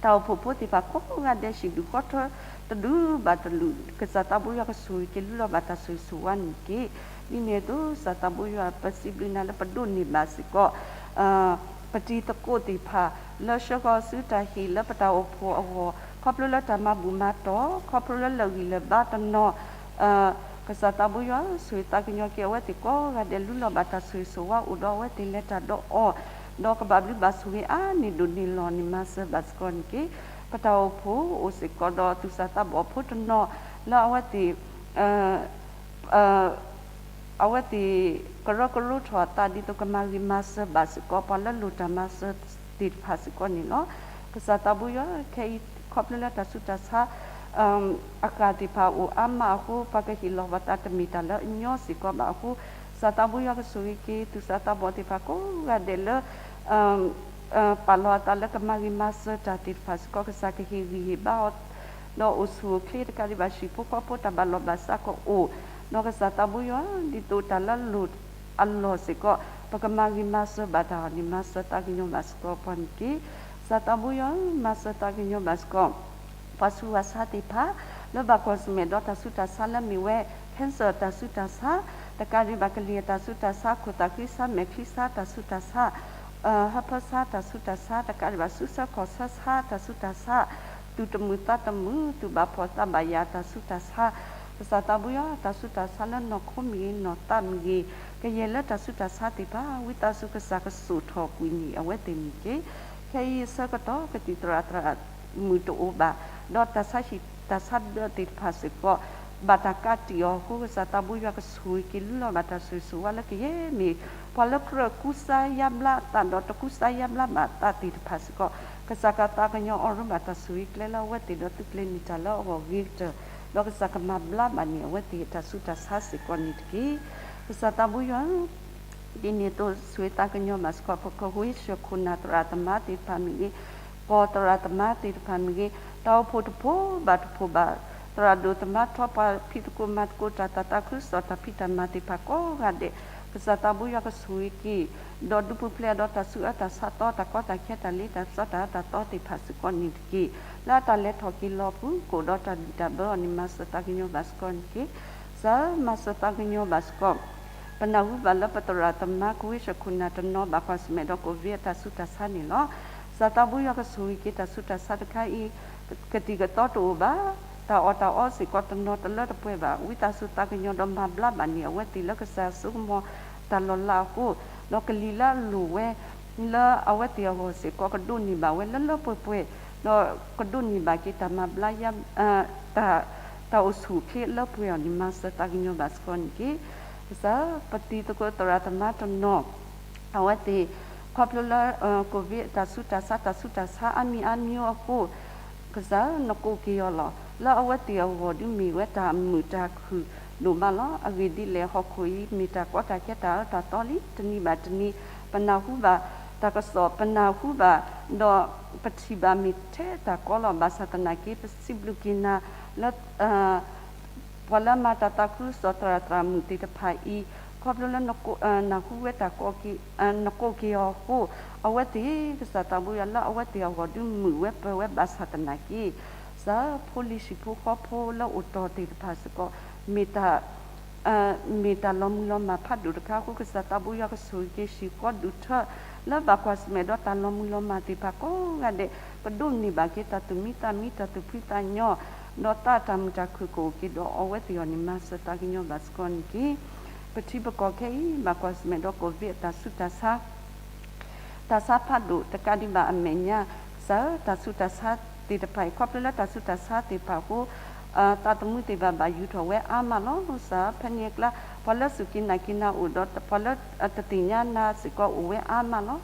တၢ်အိၣ်ဖှိၣ်ဖိသ့ၣ်တဖၣ်ကိးဂၤဒဲး ဟံၣ်ဒူၣ်ဃီထၢတဒူၣ်ဘၣ်တဒူၣ် ကစၢ်သးဘိယွၤကဆိၣ်ဂ့ၤက့ၤလုၢ်လီၤဘၣ်တၢ်ဆိၣ်ဂ့ၤဆိၣ်ဝါန့ၣ်တက့ၢ်. ဒ်န့ၣ်အသိး ကစၢ်သးဘိယွၤ ပစံးဘျုးနၤလၢပဒိးန့ၢ်ဘၣ်စ့ၢ်ကီး ပတံၤသကိးသ့ၣ်တဖၣ် လၢဆှၢဃီၤဆူတၢ်ဟ့ၣ်လၢပတၢ်အိၣ်ဖှိၣ်အဂီၢ် ခီဖျိလၢတၢ်မၤဘူၣ်မၤတီၢ် ခီဖျိလၢလၢာ်ဂံၢ်လၢာ်ဘါတနီၤ ကစၢ်သးဘိယွၤ ဆိၣ်ဂ့ၤသးကညီၤက့ၤအဝဲသ့ၣ်ကိးဂၤဒဲး လုၢ်လီၤဘၣ်တၢ်ဆိၣ်ဂ့ၤဆိၣ်ဝါ အိၣ်ဒီးအဝဲသ့ၣ်လဲၤတၢ်ဒီးအီၤ, ဒီးကဘၣ်ဘျုးဘၣ်ဆိၣ်ဂ့ၤအါန့ၢ်ဒိၣ်န့ၢ်လီၤန့ၣ် မၤစၢၤဘၣ်စ့ၢ်ကီးန့ၣ်တက့ၢ်. ပတၢ်အိၣ်ဖှိၣ်အိၣ်စ့ၢ်ကီးဒီးသူၣ်စၢ်သးဘီၣ်ဖိတနီၤ လၢအဝဲသ့ၣ် အဝဲသ့ၣ် ကရၢကရိထီၣ်အသးဒ်သိးကမၤဂ့ၤမၤစၢၤဘၣ်စ့ၢ်ကီး ပှၤလၢလိၣ်တၢ်မၤစၢၤသ့ၣ်တဖၣ်စ့ၢ်ကီးန့ၣ်လီၤ. ကစၢ်သးဘိယွၤ ခဲအံၤ ခီဖျိလၢတၢ်ဆူးတၢ်ဆါ အဃၢ်သ့ၣ်တဖၣ်အိၣ်အါမးအဃိ ပှၤကဟ့ၣ်လီၤပသးတမ့ၢ်တၢ်လၢအညီစ့ၢ်ကီးဘၣ်အဃိ ကစၢ်သးဘိယွၤကဆိၣ်ဂ့ၤက့ၤ သူၣ်စၢ်သးဘီၣ်သ့ၣ်တဖၣ်ကိးဂၤဒဲးလၢ ပာ်လီၤအသးလၢကမၤဂ့ၤမၤစၢၤတၢ်သ့ၣ်တဖၣ်စ့ၢ်ကီး ကစၢ်ကဟ့ၣ်ဂံၢ်ဟ့ၣ်ဘါအီၤ ဒီးအိၣ်ဆူၣ်အိၣ်ချ့တကးဒံးဘၣ် ဟံၣ်ဖိဃီဖိတၢ်ဘၣ်လီၢ်ဘၣ်စးကအိၣ်, ဒီးကစၢ်သးဘိယွၤ ဒ်သိးတၢ်လၢအလိၣ်အလီၢ်စ့ၢ်ကီး ပကမၤဂ့ၤမၤစၢၤဘၣ်တၢ်အီၤန့ၣ် မၤစၢၤသးကညီၤဘၣ်စ့ၢ်ကီးပှၤန့ၣ်တက့ၢ်. ကစၢ်သးဘိယွၤ မၤစၢၤသးကညီၤဘၣ်စ့ၢ်ကီး ပှၤဆူးပှၤဆါသ့ၣ်တဖၣ် လၢဘၣ်ကွၢ်ဆၢၣ်မဲာ်ဒီးတၢ်ဆူးတၢ်ဆါလၢမ့ၢ်ဝဲ cancer တၢ်ဆူးတၢ်ဆါ, တကးဒံးဘၣ်ကလံၤအတၢ်ဆူးတၢ်ဆါ, ခိၣ်သၣ်ချံဆါ, မဲာ်ချံဆါတၢ်ဆူးတၢ်ဆါ, ဟၢဖၢဆါတၢ်ဆူးတၢ်ဆါ, တကးဒံးဘၣ်ဆူးဆၢခီၣ်ဆၢဆါတၢ်ဆူးတၢ်ဆါ, သူၣ်တမုာ်သးတမုာ်, သူၣ်ဘၣ်ဖှီၣ်သးဘၣ်ယာ်တၢ်ဆူးတၢ်ဆါ, ကစၢ်သးဘိယွၤ တၢ်ဆူးတၢ်ဆါလၢနီၢ်ခိမ့ၢ်ဂ့ၤ နီၢ်သးမ့ၢ်ဂ့ၤ, ကယဲၢ်လၢတၢ်ဆူးတၢ်ဆါသ့ၣ်တဖၣ် ဝံသးစူၤကစၢ်ကစိာ်ထီၣ်ကွံာ်န့ၢ်အဝဲသ့ၣ်န့ၣ်တက့ၢ်. ခဲအံၤအဆၢကတီၢ် ကသံၣ်သရၣ်သရၣ်မုၣ်တအိၣ်ဘၣ်, ဒီးတၢ်ဆါဟံၣ်တၢ်ဆါဒၢးသ့ၣ်တဖၣ်စ့ၢ်ကီး ဘၣ်တၢ်ကးတံာ်အီၤအဃိ ကစၢ်သးဘိယွၤကဆိၣ်ဂ့ၤက့ၤလုၢ်လီၤဘၣ်တၢ်ဆိၣ်ဂ့ၤဆိၣ်ဝါလၢကယဲၢ်မ့ၢ် ပှၤလၢကြၢးကူစါယါဘျါအသးဒီးတကူစါယါဘျါဘၣ်အသးသ့ၣ်တဖၣ်စ့ၢ်ကီး ကစၢ်ကသးကညီၤအီၤရူဘၣ်တၢ်ဆိၣ်ဂ့ၤကျဲလၢအဝဲသ့ၣ်ဒီးသုးကျဲၤန့ၢ်တၢ်လၢအဂီၢ်ဂ့ၤကတၢၢ်, ဒီးကစၢ်ကမၤဘျါဘၣ်န့ၢ်အဝဲသ့ၣ်တၢ်ဆူးတၢ်ဆါစ့ၢ်ကီးန့ၣ်တက့ၢ်. ကစၢ်သးဘိယွၤ ဒ်န့ၣ်အသိး ဆိၣ်ဂ့ၤသးကညီၤဘၣ်စ့ၢ်ကီး ပကဝ့ၢ်ဆှၢခိၣ်နၢ်သရၣ်သမါသ့ၣ်တဖၣ်မ့ၢ်ဂ့ၤ, ကီၢ်သရၣ်သမါသ့ၣ်တဖၣ်မ့ၢ်ဂ့ၤ, တၢ်အိၣ်ဖှိၣ်တဖှိၣ်ဘၣ်တဖှိၣ်ဘၣ်, သရၣ်ဒိၣ်သမါထီ ပှၤဖံးသကိးမၤသကိးတၢ်သးသးခုကစီၣ်တၢ်ဖံးတၢ်မၤသ့ၣ်တဖၣ်ကိးဂၤဒဲး, ကစၢ်သးဘိယွၤကဆိၣ်ဂ့ၤက့ၤ, ဒီးဒုးပူၤဖျဲးဒီးတၢ်ဆူးအၢတၢ်ဆါသီ တၢ်ကီတၢ်ခဲတၢ်လ့တၢ်စီတၢ်အၢတၢ်သီသ့ၣ်တဖၣ်စ့ၢ်ကီးန့ၣ်တက့ၢ်. လၢအတၢ်လဲၤထီၣ်က့ၤလီၤအပူၤ ကအိၣ်ဒီးတၢ်ဘံၣ်တၢ်ဘၢအီၤန့ၣ် မၤစၢၤသးကညီၤဘၣ်စ့ၢ်ကီးန့ၣ်တက့ၢ်. ကစၢ်မၤစၢၤသးကညီၤဘၣ်စ့ၢ်ကီး ပနၢ်ဟူဘၣ်လၢပသရၣ်သမါ ကဝ့ၢ်ဆှၢခိၣ်နၢ်တနီၤဘၣ်ကွၢ်ဆၢၣ်မဲာ်ဒီး ကိၣ်ဝံၣ်အတၢ်ဆူးတၢ်ဆါန့ၣ်လီၤ. ကစၢ်သးဘိယွၤကဆိၣ်ဂ့ၤက့ၤတၢ်ဆူးတၢ်ဆါတခါအံၤ, ကသံၣ်ကသီတအိၣ်ဘၣ်, တၢ်အီၣ်တၢ်အီစ့ၢ်ကီးတနီၤတလၢတပှဲၤဘၣ်, ဝံသးစူၤသးကညီၤဒီးမၤဘျါဘၣ်န့ၢ်အဝဲသ့ၣ်လၢကစၢ်စိကမီၤတၢ်လီၤလးအဃိ, ဒီးကလံၤလၢအလိၣ်ဝဲ လၢအဝဲသ့ၣ်အဂီၢ်စ့ၢ်ကီး ကဒိးန့ၢ်ဘၣ်ဝဲလၢလၢပှဲၤပှဲၤ, ဒီးကဒိးန့ၢ်ဘၣ်က့ၤတၢ်မၤဘျါ တၢ် တၢ်အိၣ်ဆူၣ်အိၣ်ချ့လၢပှဲၤအီၤန့ၣ် မၤစၢၤသးကညီၤဘၣ်စ့ၢ်ကီးန့ၣ်တက့ၢ်. ကစၢ် ပတံၤသကိးသရၣ်သမါတနီၤ အဝဲသ့ၣ် ခီဖျိလၢ ကိၣ်ဝံၣ်အတၢ်ဆူးတၢ်ဆါ တၢ်ဆူးတၢ်ဆါအါမံၤအါမံၤအဃိ, ကစၢ် နကိးက့ၤအီၤလီၤ. လၢအဝဲသ့ၣ်အဂီၢ်ဒုးမ့ၢ်ဝဲတၢ်မုာ်တၢ်ခုၣ်ဒိၣ်မးလီၤ. အဂ့ၢ်ဒ်လဲၣ် ဟီၣ်ခိၣ်အံၤ မ့ၢ်တၢ်ကီတၢ်ခဲတၢ်အၢတၢ်သီလံ တနံၤဘၣ်တနံၤ ပနၢ်ဟူဘၣ်တၢ်ကစီၣ် ပနၢ်ဟူဘၣ် ဒီးပထံၣ်ဘၣ်မ့ၢ်ထဲတၢ်ကီလီၤ. ဘၣ်ဆၣ်သနာ်က့ ပစံးဘျုးက့ၤနၤလၢ ပှၤလၢအမၤတၢ်သးခုကစီၣ်သရၣ်သရၣ်မုၣ်သ့ၣ်တဖၣ်အံၤ, ခီဖျိလၢ နၢ်ဟူဝဲတၢ်ကိးက့ၤအီၤအဃိ, အဝဲသ့ၣ်ကစၢ်သးဘိယွၤလၢအဝဲသ့ၣ်အဂီၢ်ဒုးမုာ်ဝဲပၢၤဝဲဘၣ်ဆၣ်သနာ်က့, စၢဖိလံၤဟံၣ်ဖိဃီဖိလၢအိၣ်တီၢ်သ့ၣ်တဖၣ်စ့ၢ်ကီး မ့ၢ်တၢ် မ့ၢ်တၢ်လီၤမုၢ်လီၤမၢ်ဖးဒိၣ်တခါအဃိ ကစၢ်သးဘိယွၤကဆိၣ်ဂ့ၤက့ၤဟံၣ်ဃီဒူၣ်ထၢ လၢဘၣ်ကွၢ်ဆၢၣ်မဲာ်ဒီးတၢ်လီၤမုၢ်လီၤမၢ်သ့ၣ်တဖၣ်ကိးဂၤဒဲး, ကဒိးန့ၢ်ဘၣ်က့ၤတၢ်သူၣ်မံသးမံ တၢ်သူၣ်ဖှံသးညီ, ဒီးသးတၢ်မုာ်တၢ်ခုၣ်ကအိၣ်က့ၤဒီးအဝဲသ့ၣ်အဂီၢ်န့ၣ် မၤစၢၤသးကညီၤဘၣ်စ့ၢ်ကီးန့ၣ်တက့ၢ်. ပထံပကီၢ်ခဲအံၤ ဘၣ်ကွၢ်ဆၢၣ်မဲာ်ဒီး ကိးဝ့ၢ်အတၢ်ဆူးတၢ်ဆါ တၢ်ဆါဖးဒိၣ်တကးဒံးဘၣ်အမဲာ်ညါ, စၢတၢ်ဆူးတၢ်ဆါသ့ၣ်တဖၣ်အံၤ ခီဖျိလၢတၢ်ဆူးတၢ်ဆါသ့ၣ်တဖၣ်အဃိ, သးသမူသ့ၣ်တဖၣ်ဘၣ်ယူၤထီၣ်ဝဲအါမးလီၤ. စၢဖဲန့ၣ်အကျါ ပှၤလၢစူၢ်က့ၤနာ်က့ၤနၤအိၣ်ဒီး ပှၤလၢတသ့ၣ်ညါနၤစ့ၢ်ကီးအိၣ်ဝဲအါမးလီၤ.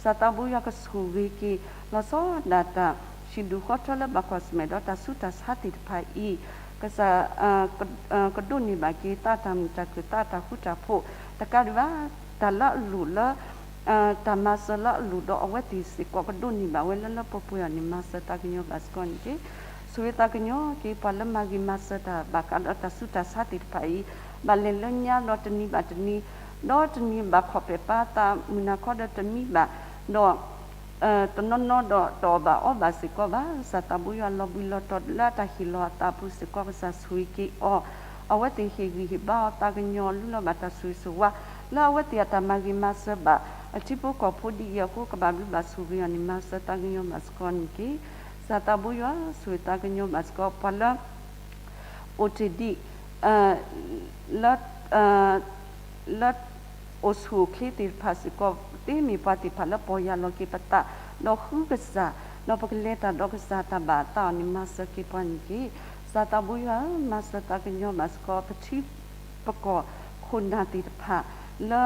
စၢသးဘိယွၤကဆိၣ်ဂ့ၤက့ၤ လီၤဆီဒၣ်တၢ် ဟံၣ်ဒူၣ်ဃီထၢလၢဘၣ်ကွၢ်ဆၢၣ်မဲာ်ဒီးတၢ်ဆူးတၢ်ဆါသ့ၣ်တဖၣ်အံၤ, ကစၢ် ကဒိးန့ၢ်ဘၣ်က့ၤသးတၢ်မုာ်တၢ်ခုၣ် သးတၢ်ဃူတၢ်ဖိး တကးဒံးဘၣ် တၢ်လၢအလိၣ်လၢ တၢ်မၤစၢၤလၢအလိၣ်ဒီးအဝဲသ့ၣ်စ့ၢ်ကီးကဒိးန့ၢ်ဘၣ်ဝဲလၢလၢပှဲၤပှဲၤအီၤန့ၣ် မၤစၢၤသးကညီၤဘၣ်စ့ၢ်ကီးန့ၣ်တက့ၢ်. ဆိၣ်ဂ့ၤသးကညီၤက့ၤ ပှၤလၢမၤဂ့ၤမၤစၢၤတၢ်ဘၣ်ဃးဒီးတၢ်ဆူးတၢ်ဆါသ့ၣ်တဖၣ်အံၤ, ဘၣ်လဲၤလၢညါဒီးတနံၤဘၣ်တနံၤ, ဒီးတနံၤဘၣ်ခီၣ်ပဲာ်ပၤ သးမုၢ်နၤခီဒီးတမံဘၣ်, ဒီး တနီၤနီၤဒီးတအီၣ်ဘၣ်အီဘၣ်စ့ၢ်ကီးဘၣ်. ကစၢ်သးဘိယွၤလီၤဘှံးလီၤတီၤလၢအတၢ်ဟ့ၣ်လီၤအသးအပူၤစ့ၢ်ကီး ကစၢ်ဆိၣ်ဂ့ၤက့ၤအီၤ, အဝဲသ့ၣ်ဟ့ၣ်ဂံၢ်ဟ့ၣ်ဘါအီၤသးကညီၤ လုၢ်လီၤဘၣ်တၢ်ဆိၣ်ဂ့ၤဆိၣ်ဝါ လၢအဝဲသ့ၣ်အတၢ်မၤဂ့ၤမၤစၢၤဘၣ် အထံဖိကီၢ်ဖိဒ်အံၤအဃိ ကဘၣ်ဘျုးဘၣ်ဆိၣ်ဂ့ၤအီၤန့ၣ် မၤစၢၤသးကညီၤဘၣ်စ့ၢ်ကီးန့ၣ်တက့ၢ်. ကစၢ်သးဘိယွၤဆိၣ်ဂ့ၤသးကညီၤဘၣ်စ့ၢ်ကီး ပှၤလၢ အိၣ်တ့ၢ်ဒံး လၢ လၢအိၣ်ဆူၣ်အိၣ်ချ့သ့ၣ်တဖၣ်စ့ၢ်ကီး သ့မ့ၢ်ပှၤသ့ၣ်တဖၣ်လၢပီၢ်ယၢ်လီၤက့ၤပသး ဒီးဃုကစၢ်, ဒီးပကလဲၤတၢ်ဒီးကစၢ်တၢ်ဘၣ်အသးအီၤန့ၣ် မၤစၢၤက့ၤပှၤန့ၣ်တက့ၢ်. ကစၢ်သးဘိယွၤဧၢ, မၤစၢၤသးကညီၤဘၣ်စ့ၢ်ကီး ပထံပကီၢ်ခိၣ်နၢ်သ့ၣ်တဖၣ် လၢ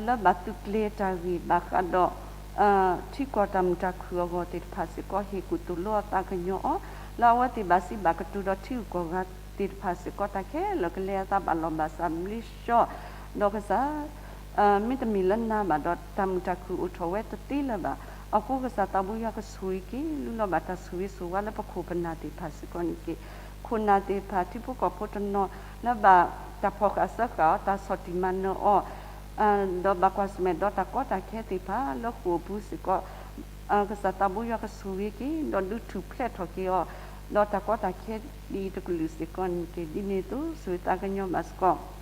လၢဘၣ်သုးကျဲၤတၢ်ဂ့ၢ်ဘၣ်ဃးဒီး ထံကီၢ်တၢ်မုာ်တၢ်ခုၣ်အဂီၢ်သ့ၣ်တဖၣ်စ့ၢ်ကီး ဟ့ၣ်ကူၣ်သိၣ်လိအီၤသးကညီၤအီၤ, လၢအဝဲသ့ၣ်ဘၣ်စံးဘၣ်ကတိၤဒီးထံဂုၤကီၢ်ဂၤသ့ၣ်တဖၣ်စ့ၢ်ကီး တၢ်ခဲလၢာ်ကလဲၤအသးဘၣ်လီၢ်ဘၣ်စးဘျ့ဆှီ, ဒီးကစၢ် မ့တမ့ၢ်လၢနၤဘၣ်ဒီး တၢ်မုာ်တၢ်ခုၣ်အိၣ်ထီၣ်ဝဲတသ့လၢၤဘၣ်. အဃိကစၢ်သးဘိယွၤကဆိၣ်ဂ့ၤက့ၤ လုၢ်လီၤဘၣ်တၢ်ဆိၣ်ဂ့ၤဆိၣ်ဝါလၢပခိၣ်ပနၢ်သ့ၣ်တဖၣ်စ့ၢ်ကီးန့ၣ်တက့ၢ်. ခိၣ်နၢ်သ့ၣ်တဖၣ် ထံဖိကီၢ်ဖိတနီၤ လၢဘၣ်တၢ်ဖီၣ်ဃာ်စၢဃာ်အီၤ တၢ်ဆီၣ်တံၢ်မၤနၢၤအီၤ ဒီးဘၣ်ကွၢ်ဆၢၣ်မဲာ်ဒီးတၢ်ကီတၢ်ခဲသ့ၣ်တဖၣ်လၢဃိာ်အပူၤစ့ၢ်ကီး ကစၢ်သးဘိယွၤကဆိၣ်ဂ့ၤက့ၤ ဒီးဒုးထူၣ်ဖျဲးထီၣ်က့ၤအီၤ ဒီးတၢ်ကီတၢ်ခဲဒ်အံၤတကလုာ်စ့ၢ်ကီးန့ၣ်တက့ၢ်. ဒ်န့ၣ်အသိး ဆိၣ်ဂ့ၤသးကညီၤဘၣ်စ့ၢ်ကီး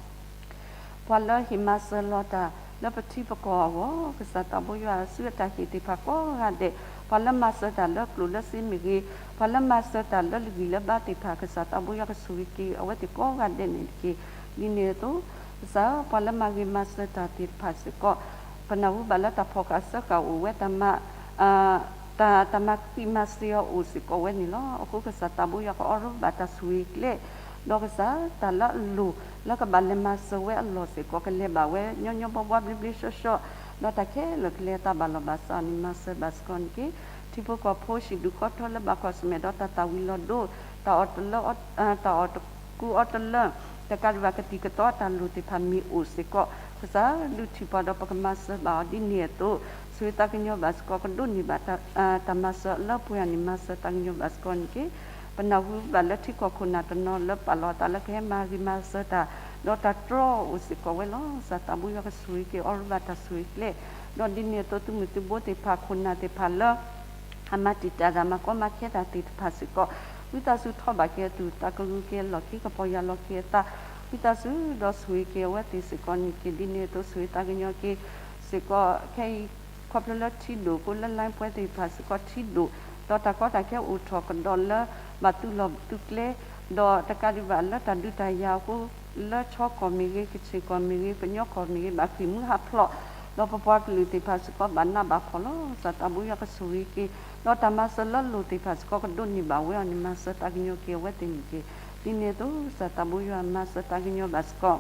ပှၤလၢဟ့ၣ်မၤစၢၤလီၤတၢ်လၢပထံပကီၢ်အဂီၢ် ကစၢ်သးဘိယွၤစုအတၢ်ဟ့ၣ်သ့ၣ်တဖၣ်ကိးဂၤဒဲး, ပှၤလၢမၤစၢၤတၢ်လၢကျိၣ်လၢစ့မ့ၢ်ဂ့ၤ, ပှၤလၢမၤစၢၤတၢ်လၢလဂံၢ်လၢဘါသ့ၣ်တဖၣ် ကစၢ်သးဘိယွၤကဆိၣ်ဂ့ၤက့ၤ အဝဲသ့ၣ်ကိးဂၤဒဲးန့ၣ်တက့ၢ်. ဒ်န့ၣ်အသိး ကစၢ်ဧၢ ပှၤလၢမၤဂ့ၤမၤစၢၤတၢ်သ့ၣ်တဖၣ်စ့ၢ်ကီး ပနၢ်ဟူဘၣ်လၢတၢ်ဖီၣ်ဃာ်စၢဃာ်အိၣ်ဝဲ တၢ်မၤ တၢ် တၢ်မၤဃံးမၤစ့ၤအီၤအိၣ်စ့ၢ်ကီးဝဲန့ၣ်လီၤ. အဃိကစၢ်သးဘိယွၤကအိးထီၣ်ဘၣ်တၢ်ဆိၣ်ဂ့ၤကျဲ, ဒီးကစၢ်တၢ်လၢအလိၣ်လၢကဘၣ်လဲၤမၤစၢၤဝဲအလီၢ်စ့ၢ်ကီး ကလဲၤဘၣ်ဝဲညီညီဘှီဘှီဘျ့ဘျ့ဆှီဆှီ, ဒီးတၢ်ခဲလၢာ်ကလဲၤအသးဘၣ်လီၢ်ဘၣ်စးအီၤန့ၣ် မၤစၢၤဘၣ်စ့ၢ်ကီးန့ၣ်တက့ၢ်. ထံဖိကီၢ်ဖိဟံၣ်ဒူၣ်ဃီထၢလၢဘၣ်ကွၢ်ဆၢၣ်မဲာ်ဒီးတၢ်သၣ်ဝံၤလီၤဒိ တၢ်အီၣ်တလၢ တၢ်အီၣ်တကူအီတလၢ တကးဒံးဘၣ်ကသံၣ်ကသီအတၢ်လိၣ်သ့ၣ်တဖၣ်မ့ၢ်အိၣ်စ့ၢ်ကီး ကစၢ်ဒုးထံၣ်ပှၤဒီးပကမၤစၢၤဘၣ်အီၤဒ်န့ၣ်အသိး ဆိၣ်ဂ့ၤသးကညီၤဘၣ်စ့ၢ်ကီး ကဒိးန့ၢ်ဘၣ် တၢ်မၤစၢၤလၢပှဲၤအီၤန့ၣ် မၤစၢၤသးကညီၤဘၣ်စ့ၢ်ကီးန့ၣ်တက့ၢ်. ပနၢ်ဟူဘၣ်လၢထံကီၢ်ခိၣ်နၢ်တနီၤလၢပာ်လီၤအသးလၢကဟဲမၤဂ့ၤမၤစၢၤတၢ် ဒီးတၢ်တြီအိၣ်စ့ၢ်ကီးဝဲလီၤ. ကစၢ်သးဘိယွၤကဆိၣ်ဂ့ၤက့ၤ အိးထီၣ်ဘၣ်တၢ်ဆိၣ်ဂ့ၤကျဲ, ဒီးဒ်န့ၣ်အသိးသုးမုၢ်သုးဘိသ့ၣ်တဖၣ် ခိၣ်နၢ်သ့ၣ်တဖၣ်လၢ အမၤတံာ်တာ်တၢ်မၤကီမၤခဲတၢ်သ့ၣ်တဖၣ်စ့ၢ်ကီး ဝံသးစူၤထီၣ်ဘၣ်က့ၤအသူၣ် သးကလူၤက့ၤအလီၢ်ခံ ကပီၢ်ယၢ်လီၤက့ၤအသး ဝံသးစူၤဒီးဆိၣ်ဂ့ၤက့ၤအဝဲသ့ၣ်စ့ၢ်ကီးန့ၣ်တက့ၢ်. ဒ်န့ၣ်အသိးဆိၣ်ဂ့ၤသးကညီၤက့ၤစ့ၢ်ကီး ခဲအံၤ ခီဖျိလၢထံဒိၣ်အဃိ လၢ line ပှဲၤသ့ၣ်တဖၣ်စ့ၢ်ကီးထံဒိၣ် ဒီးတၢ်ကီတၢ်ခဲအိၣ်ထီၣ်ကဒီးလၢ ဘၣ်သုးလီၢ်သုးကျဲ ဒီးတကးဒံးဘၣ်လၢတၢ်ဒုးတၢ်ယၤအဃိ လၢခၠီကီၢ်မ့ၢ်ဂ့ၤ ကခ့ၣ်ကီၢ်မ့ၢ်ဂ့ၤ ကညီကီၢ်မ့ၢ်ဂ့ၤ ဘၣ်ဃ့ၢ်မှံဟးဖျိး ဒီးပပှၤကလုာ်သ့ၣ်တဖၣ်စ့ၢ်ကီးဘၣ်နးဘၣ်ဖှီၣ်လီၤ. ကစၢ်သးဘိယွၤကဆိၣ်ဂ့ၤက့ၤ ဒီးတၢ်မၤစၢၤလၢအလိၣ်သ့ၣ်တဖၣ်စ့ၢ်ကီးကဒိးန့ၢ်ဘၣ်ဝဲအီၤန့ၣ် မၤစၢၤသးကညီၤက့ၤအဝဲသ့ၣ်န့ၣ်တက့ၢ်. ဒ်န့ၣ်အသိး ကစၢ်သးဘိယွၤမၤစၢၤသးကညီၤဘၣ်စ့ၢ်ကီး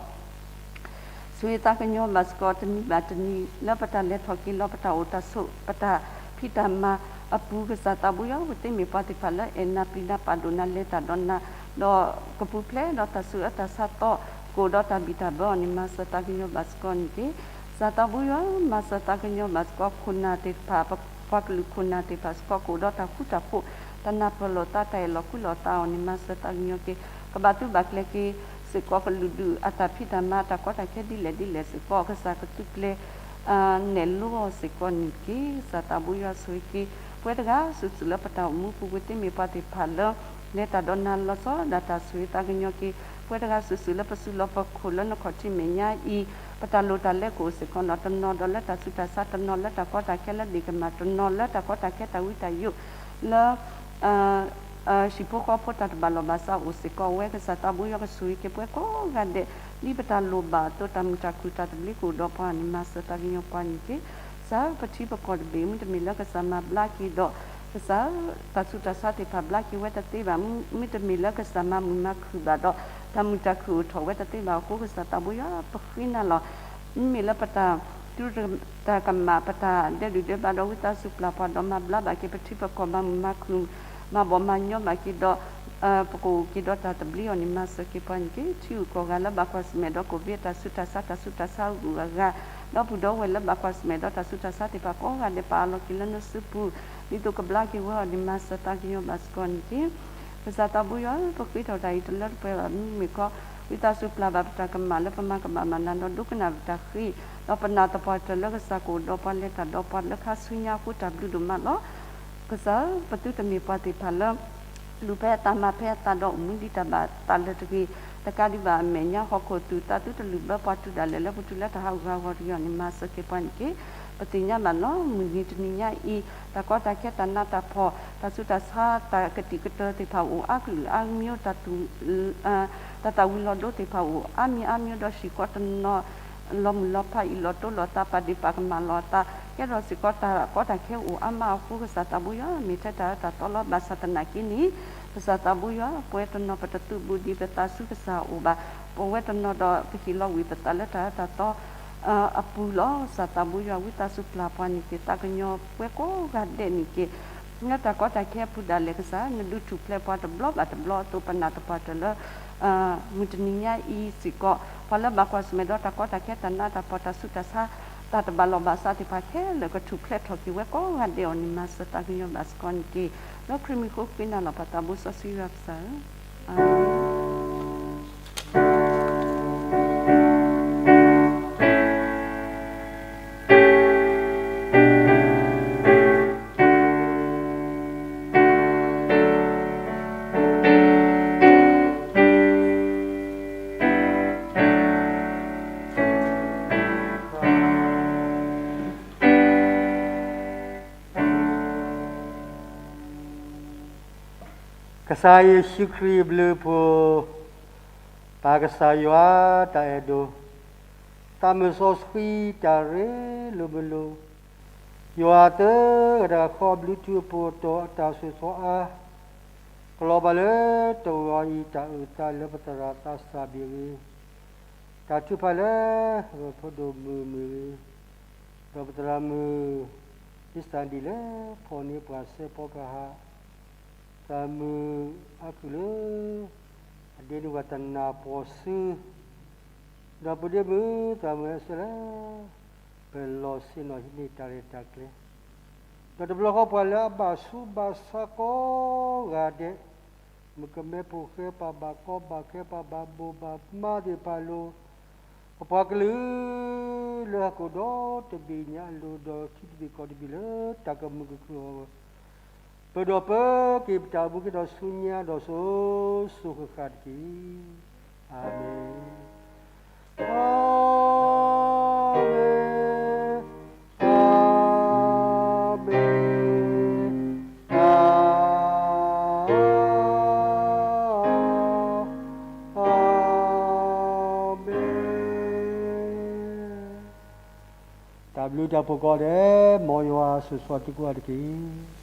ဆိၣ်ဂ့ၤသးကညီၤဘၣ်စ့ၢ်ကီးတနံၤဘၣ်တနံၤ လၢပတၢ်လဲၤထီၣ်က့ၤလီၤ ပတၢ်အိၣ်တၢ်ဆိး ပတၢ်ဖံးတၢ်မၤအပူၤ ကစၢ်သးဘိယွၤ ပသ့မ့ၢ်ပှၤသ့ၣ်တဖၣ်လၢအဲၣ်နၤပျံၤနၤပာ်ဒိၣ်နၤလဲၤတၢ်ဒီးနၤ ဒီးကပူၤဖျဲးဒီးတၢ်ဆူးအၢတၢ်ဆါသီ ကအိၣ်ဒီးတၢ်ဘံၣ်တၢ်ဘၢအီၤန့ၣ် မၤစၢၤသးကညီၤဘၣ်စ့ၢ်ကီးန့ၣ်တက့ၢ်. ကစၢ်သးဘိယွၤ မၤစၢၤသးကညီၤဘၣ်စ့ၢ်ကီးခိၣ်နၢ်သ့ၣ်တဖၣ် ပပှၤကလုာ်ခိၣ်နၢ်သ့ၣ်တဖၣ်စ့ၢ်ကီး ကအိၣ်ဒီးတၢ်ဃူတၢ်ဖိး တၢ်နၢ်ပၢၢ်လိာ်သး တၢ်အဲၣ်လီၤကွံလိာ်သးအီၤန့ၣ် မၤစၢၤသးကညီၤက့ၤ ကဘၣ်သုးဘၣ်ကျဲၤက့ၤစ့ၢ်ကီး ကလုာ်ဒူၣ်အတၢ်ဖံးတၢ်မၤ တၢ်ကီတၢ်ခဲဒ်လဲၣ်ဒ်လဲၣ်စ့ၢ်ကီး ကစၢ်ကသုးကျဲၤ နဲၣ်လိအီၤစ့ၢ်ကီးန့ၣ်တက့ၢ်. ကစၢ်သးဘိယွၤဆိၣ်ဂ့ၤက့ၤ ပဝဲတဂၤစုာ်စုာ်လၢပတၢ်အိၣ်မူပူၤ ပှၤတမ့ၢ်ပှၤသ့ၣ်တဖၣ်လၢ လဲၤတၢ်ဒီးနၤလီၤဆီဒၣ်တၢ် ဆိၣ်ဂ့ၤသးကညီၤက့ၤ ပဝဲတဂၤစုာ်စုာ်လၢပစုလီၢ်ပခိၣ်လၢနခီၣ်ထံးမဲာ်ညါအံၤ ပတၢ်လိၣ်တၢ်လဲၤကအိၣ်စ့ၢ်ကီးဒီး တနီၤဒီးလၢတၢ်ဆူးတၢ်ဆါ တနီၤလၢတၢ်ကီတၢ်ခဲလၢဒ့ၣ်ကမၣ် တနီၤလၢတၢ်ကီတၢ်ခဲတၢ်ဝံတၢ်ယိးလၢ ဟံၣ်ဖိဃီဖိတၢ်တဘၣ်လိာ်ဘၣ်စးအိၣ်စ့ၢ်ကီးဝဲ ကစၢ်သးဘိယွၤကဆိၣ်ဂ့ၤက့ၤပှၤကိးဂၤဒဲး ဒ်ပတၢ်လိၣ်ဘၣ်အသိး တၢ်မုာ်တၢ်ခုၣ်တၢ်သဘျ့ကအိၣ်ဒီးပှၤန့ၣ် မၤစၢၤသးကညီၤပှၤန့ၣ်တက့ၢ်. ကစၢ်ပထံပကီၢ်တဘ့ၣ် မ့တမ့ၢ်လၢကစၢ်မၤဘျါက့ၤဒီး ကစၢ်တၢ်ဆူးတၢ်ဆါသ့ၣ်တဖၣ်ဘျါက့ၤဝဲတသ့ဘၣ်, မ့တမ့ၢ်လၢကစၢ်မၤမုာ်မၤခုၣ်ဘၣ်ဒီး တၢ်မုာ်တၢ်ခုၣ်အိၣ်ထီၣ်ဝဲတသ့ဘၣ်အဃိ ကစၢ်သးဘိယွၤပဃ့နၤလီၤ. မ့မ့ၢ်လၢပတၢ် တုၤတၢ်ကမၣ် ပတၢ်ဒဲးဒုၣ်ဒဲးဘးဒီး ဝံသးစူၤပျၢ်ပှၤဒီး မၤဘျါဘၣ်က့ၤပထံပကီၢ် မၤမုာ်မၤခုၣ် မၤဘီၣ်မၤညီဘၣ်က့ၤဒီး ပကအိၣ်က့ၤဒီးတၢ်သဘျ့အီၤန့ၣ် မၤစၢၤက့ၤပှၤန့ၣ်တက့ၢ်. ထံဂုၤကီၢ်ဂၤလၢဘၣ်ကွၢ်ဆၢၣ်မဲာ်ဒီး ကိၣ်ဝံအတၢ်ဆူးတၢ်ဆါ တၢ်ဆူးတၢ်ဆါအဂုၤအဂၤ ဒီပုၢ်ဒီဝဲၢ်လၢဘၣ်ကွၢ်ဆၢၣ်မဲာ်ဒီးတၢ်ဆူးတၢ်ဆါသ့ၣ်တဖၣ်ကိးဂၤဒဲး ပာ်အလီၤက့ၤလၢနစုပူၤ ဒ်သိးကဘျါက့ၤဝဲအီၤန့ၣ် မၤစၢၤသးကညီၤဘၣ်စ့ၢ်ကီးန့ၣ်တက့ၢ်. ကစၢ်သးဘိယွၤ ပဃ့ထီၣ်တၢ်အံၤတလၢတပှဲၤဘၣ် မ့မ့ၢ်ခီ ဝံသးစူၤပျၢ်ဘၣ်ပတၢ်ကမၣ်လၢပမၤကဘၣ်မၤနၤဒီး ဒိကနၣ်ပတၢ်ဃ့ ဒီးပနာ်သပှၢ်တၢၢ်လၢကစၢ်ကအိၣ်ဒီးပှၤ လဲၤတၢ်ဒီးပှၤလၢခါဆူညါအဃိ တၢ်ဘျုးဒိၣ်မးလီၤ. ကစၢ်ပသုတမ့ၢ်ပှၤသ့ၣ်တဖၣ်လၢ လူၤဖဲအသးမၤဖဲအသးဒီး အိၣ်မူဒံးတၢ်ဘၣ်သးလၢတဂ့ၤ တကးဒံးဘၣ် အမဲာ်ညါဟီၣ်ခိၣ်သုးသးသုတလုၢ်ဘၢပှၤတုၤဒၣ်လဲာ်လၢပတုၤလၢတၢ်ဟးဂူာ်ဟးဂီၤတဂ့ၤအီၤန့ၣ် မၤစၢၤက့ၤပှၤန့ၣ်တက့ၢ်. ပသ့ၣ်ညါဘၣ်လီၤ မုၢ်နံၤတနံၤညါအံၤ တၢ်ကီတၢ်ခဲတၢ်နးတၢ်ဖှီၣ် တၢ်ဆူးတၢ်ဆါ တၢ်ကတံာ်ကတၢၢ်သ့ၣ်တဖၣ်အိၣ်အါကလုာ်အါကမျိုး တၢ်သူၣ် တၢ်သၣ်ဝံၤလီၤဒိသ့ၣ်တဖၣ်အိၣ်အါမံၤအါမျိုးဒီး ဟံၣ်ဃီတနီၤ လီၤမုၢ်လီၤဖးအံၤ လီၤတိၢ်လီၤသး ပာ်ဒ့ၣ်ပာ်ကမၣ်လီၤအသး ကဲထီၣ်စ့ၢ်ကီးတၢ်ကီတၢ်ခဲအိၣ်အါမးအဃိ ကစၢ်သးဘိယွၤ မ့ၢ်ထဲတၢ်အၢတၢ်သီလီၤ. ဘၣ်ဆၣ်သနာ်က့န့ၣ် ကစၢ်သးဘိယွၤ ပဝဲတနီၤပတသုးဘူးဒံးပသးဆူကစၢ်အအိၣ်ဘၣ်. ပဝဲတနီၤဒီးပဟ့ၣ်လီၤဝံၤပသးလၢတၢ်အၢတၢ်သီ အပူၤလီၤ. ကစၢ်သးဘိယွၤ ဝံသးစူၤပျၢ်ပှၤန့ၣ်က့ၤ သးကညီၤပှၤကိးဂၤဒဲးန့ၣ်က့ၤ လၢတၢ်ကီတၢ်ခဲအပူၤဒၣ်လဲာ် ကစၢ် နဒုးထူၣ်ဖျဲးပှၤတဘျီဘၣ်တဘျီအသိး ပနာ်သပှၢ်တၢၢ်လၢ မုၢ်တနံၤညါအံၤစ့ၢ်ကီး ပှၤလၢဘၣ်ကွၢ်ဆၢၣ်မဲာ်ဒီးတၢ်ကီတၢ်ခဲ တၢ်နးတၢ်ဖှီၣ် တၢ်ဆူးတၢ်ဆါ တၢ်တဘၣ်လိာ်ဘၣ်စးသ့ၣ်တဖၣ်ခဲလၢာ် ကထူၣ်ဖျဲးထီၣ်က့ၤဝဲကိးဂၤဒဲးအီၤန့ၣ် မၤစၢၤသးကညီၤဘၣ်စ့ၢ်ကီးန့ၣ်တက့ၢ်. လၢခရံာ်မံၤဃိ ဃ့နၤလီၤ ပသးဘိစီဆှံယွၤကစၢ်ဧၢ, အၤမ့ၣ်. ကစၢ်ယ့ၣ်ၡူးခရံာ်အဘျုးအဖှိၣ်, ပၢ်ကစၢ်ယွၤတၢ်အဲၣ်ဒိၣ်, သးမုၢ်စီဆှံတၢ်ရ့လိာ်မုာ်လိာ်, ယွၤအသၢဂၤတဂၤဃီအဘျုးထူအပှဲၤအတီၤ အတၢ်ဆိၣ်ဂ့ၤဆိၣ်အါ ကလီၤဘၣ်လၢတဂီၤအံၤ တၢ်အုၣ်သးလၢပသရၣ်သးစၢ်ဘ့ၣ်ဂ့ၤ, တၢ်ထုကဖၣ်လၢပဖိဒိၣ်မုၣ်မ့ၢ်ဂ့ၤ, ဒီးပသရၣ်မုၣ် အ့စတၢ်ဒံၣ်လၢဖီၣ်န့ၢ်ပှၤစဲးဖီကဟၣ်, သးမုာ်အါကုၢ်လၢ အဒ့နုာ်ဝဲတနၢ်ပှီၢ်စု, ဒီးပဒ့မုၣ်သးမုာ်အဆၢလၢ ပလီၢ်ဆ့ၣ်နီၤဟံးန့ၢ်တၢ်ရဲၣ်တၢ်ကျဲၤ, ဒီးတဘျီဃီပှၤလၢအဘၣ်ဆူးဘၣ်ဆါကိးဂၤဒဲး, မုၣ်ကမဲဖိဃဲ ပှၤဘၣ်ကီဘၣ်ခဲ ပှၤဘၣ်ဘိၣ်ဘၣ်မါသ့ၣ်တဖၣ်အလိၤ, ပပှၤကလုာ် လၢဟီၣ်ခိၣ်ဒီတဘ့ၣ်ညါအလိၤ ဒီးထံတဘ့ၣ်ကီၢ်တဘ့ၣ်လၢတၢ်ကမုာ်ကခုၣ်အဂီၢ် ပၢၢ်ဒီးပၢက့ၤပတၢ်အိၣ်မူက့ၤဒီးဆူညါဒီးစိၤ စိၤဃၣ်ဃၣ်တက့ၢ်. အၤမ့ၣ်, အၤမ့ၣ်, အၤမ့ၣ်, အၤမ့ၣ်. တၢ်ဘျုးတၢ်ဖှိၣ်ကိးဂၤဒဲး မ်ယွၤဆိၣ်ဂ့ၤသုကိးဂၤဒဲးတက့ၢ်.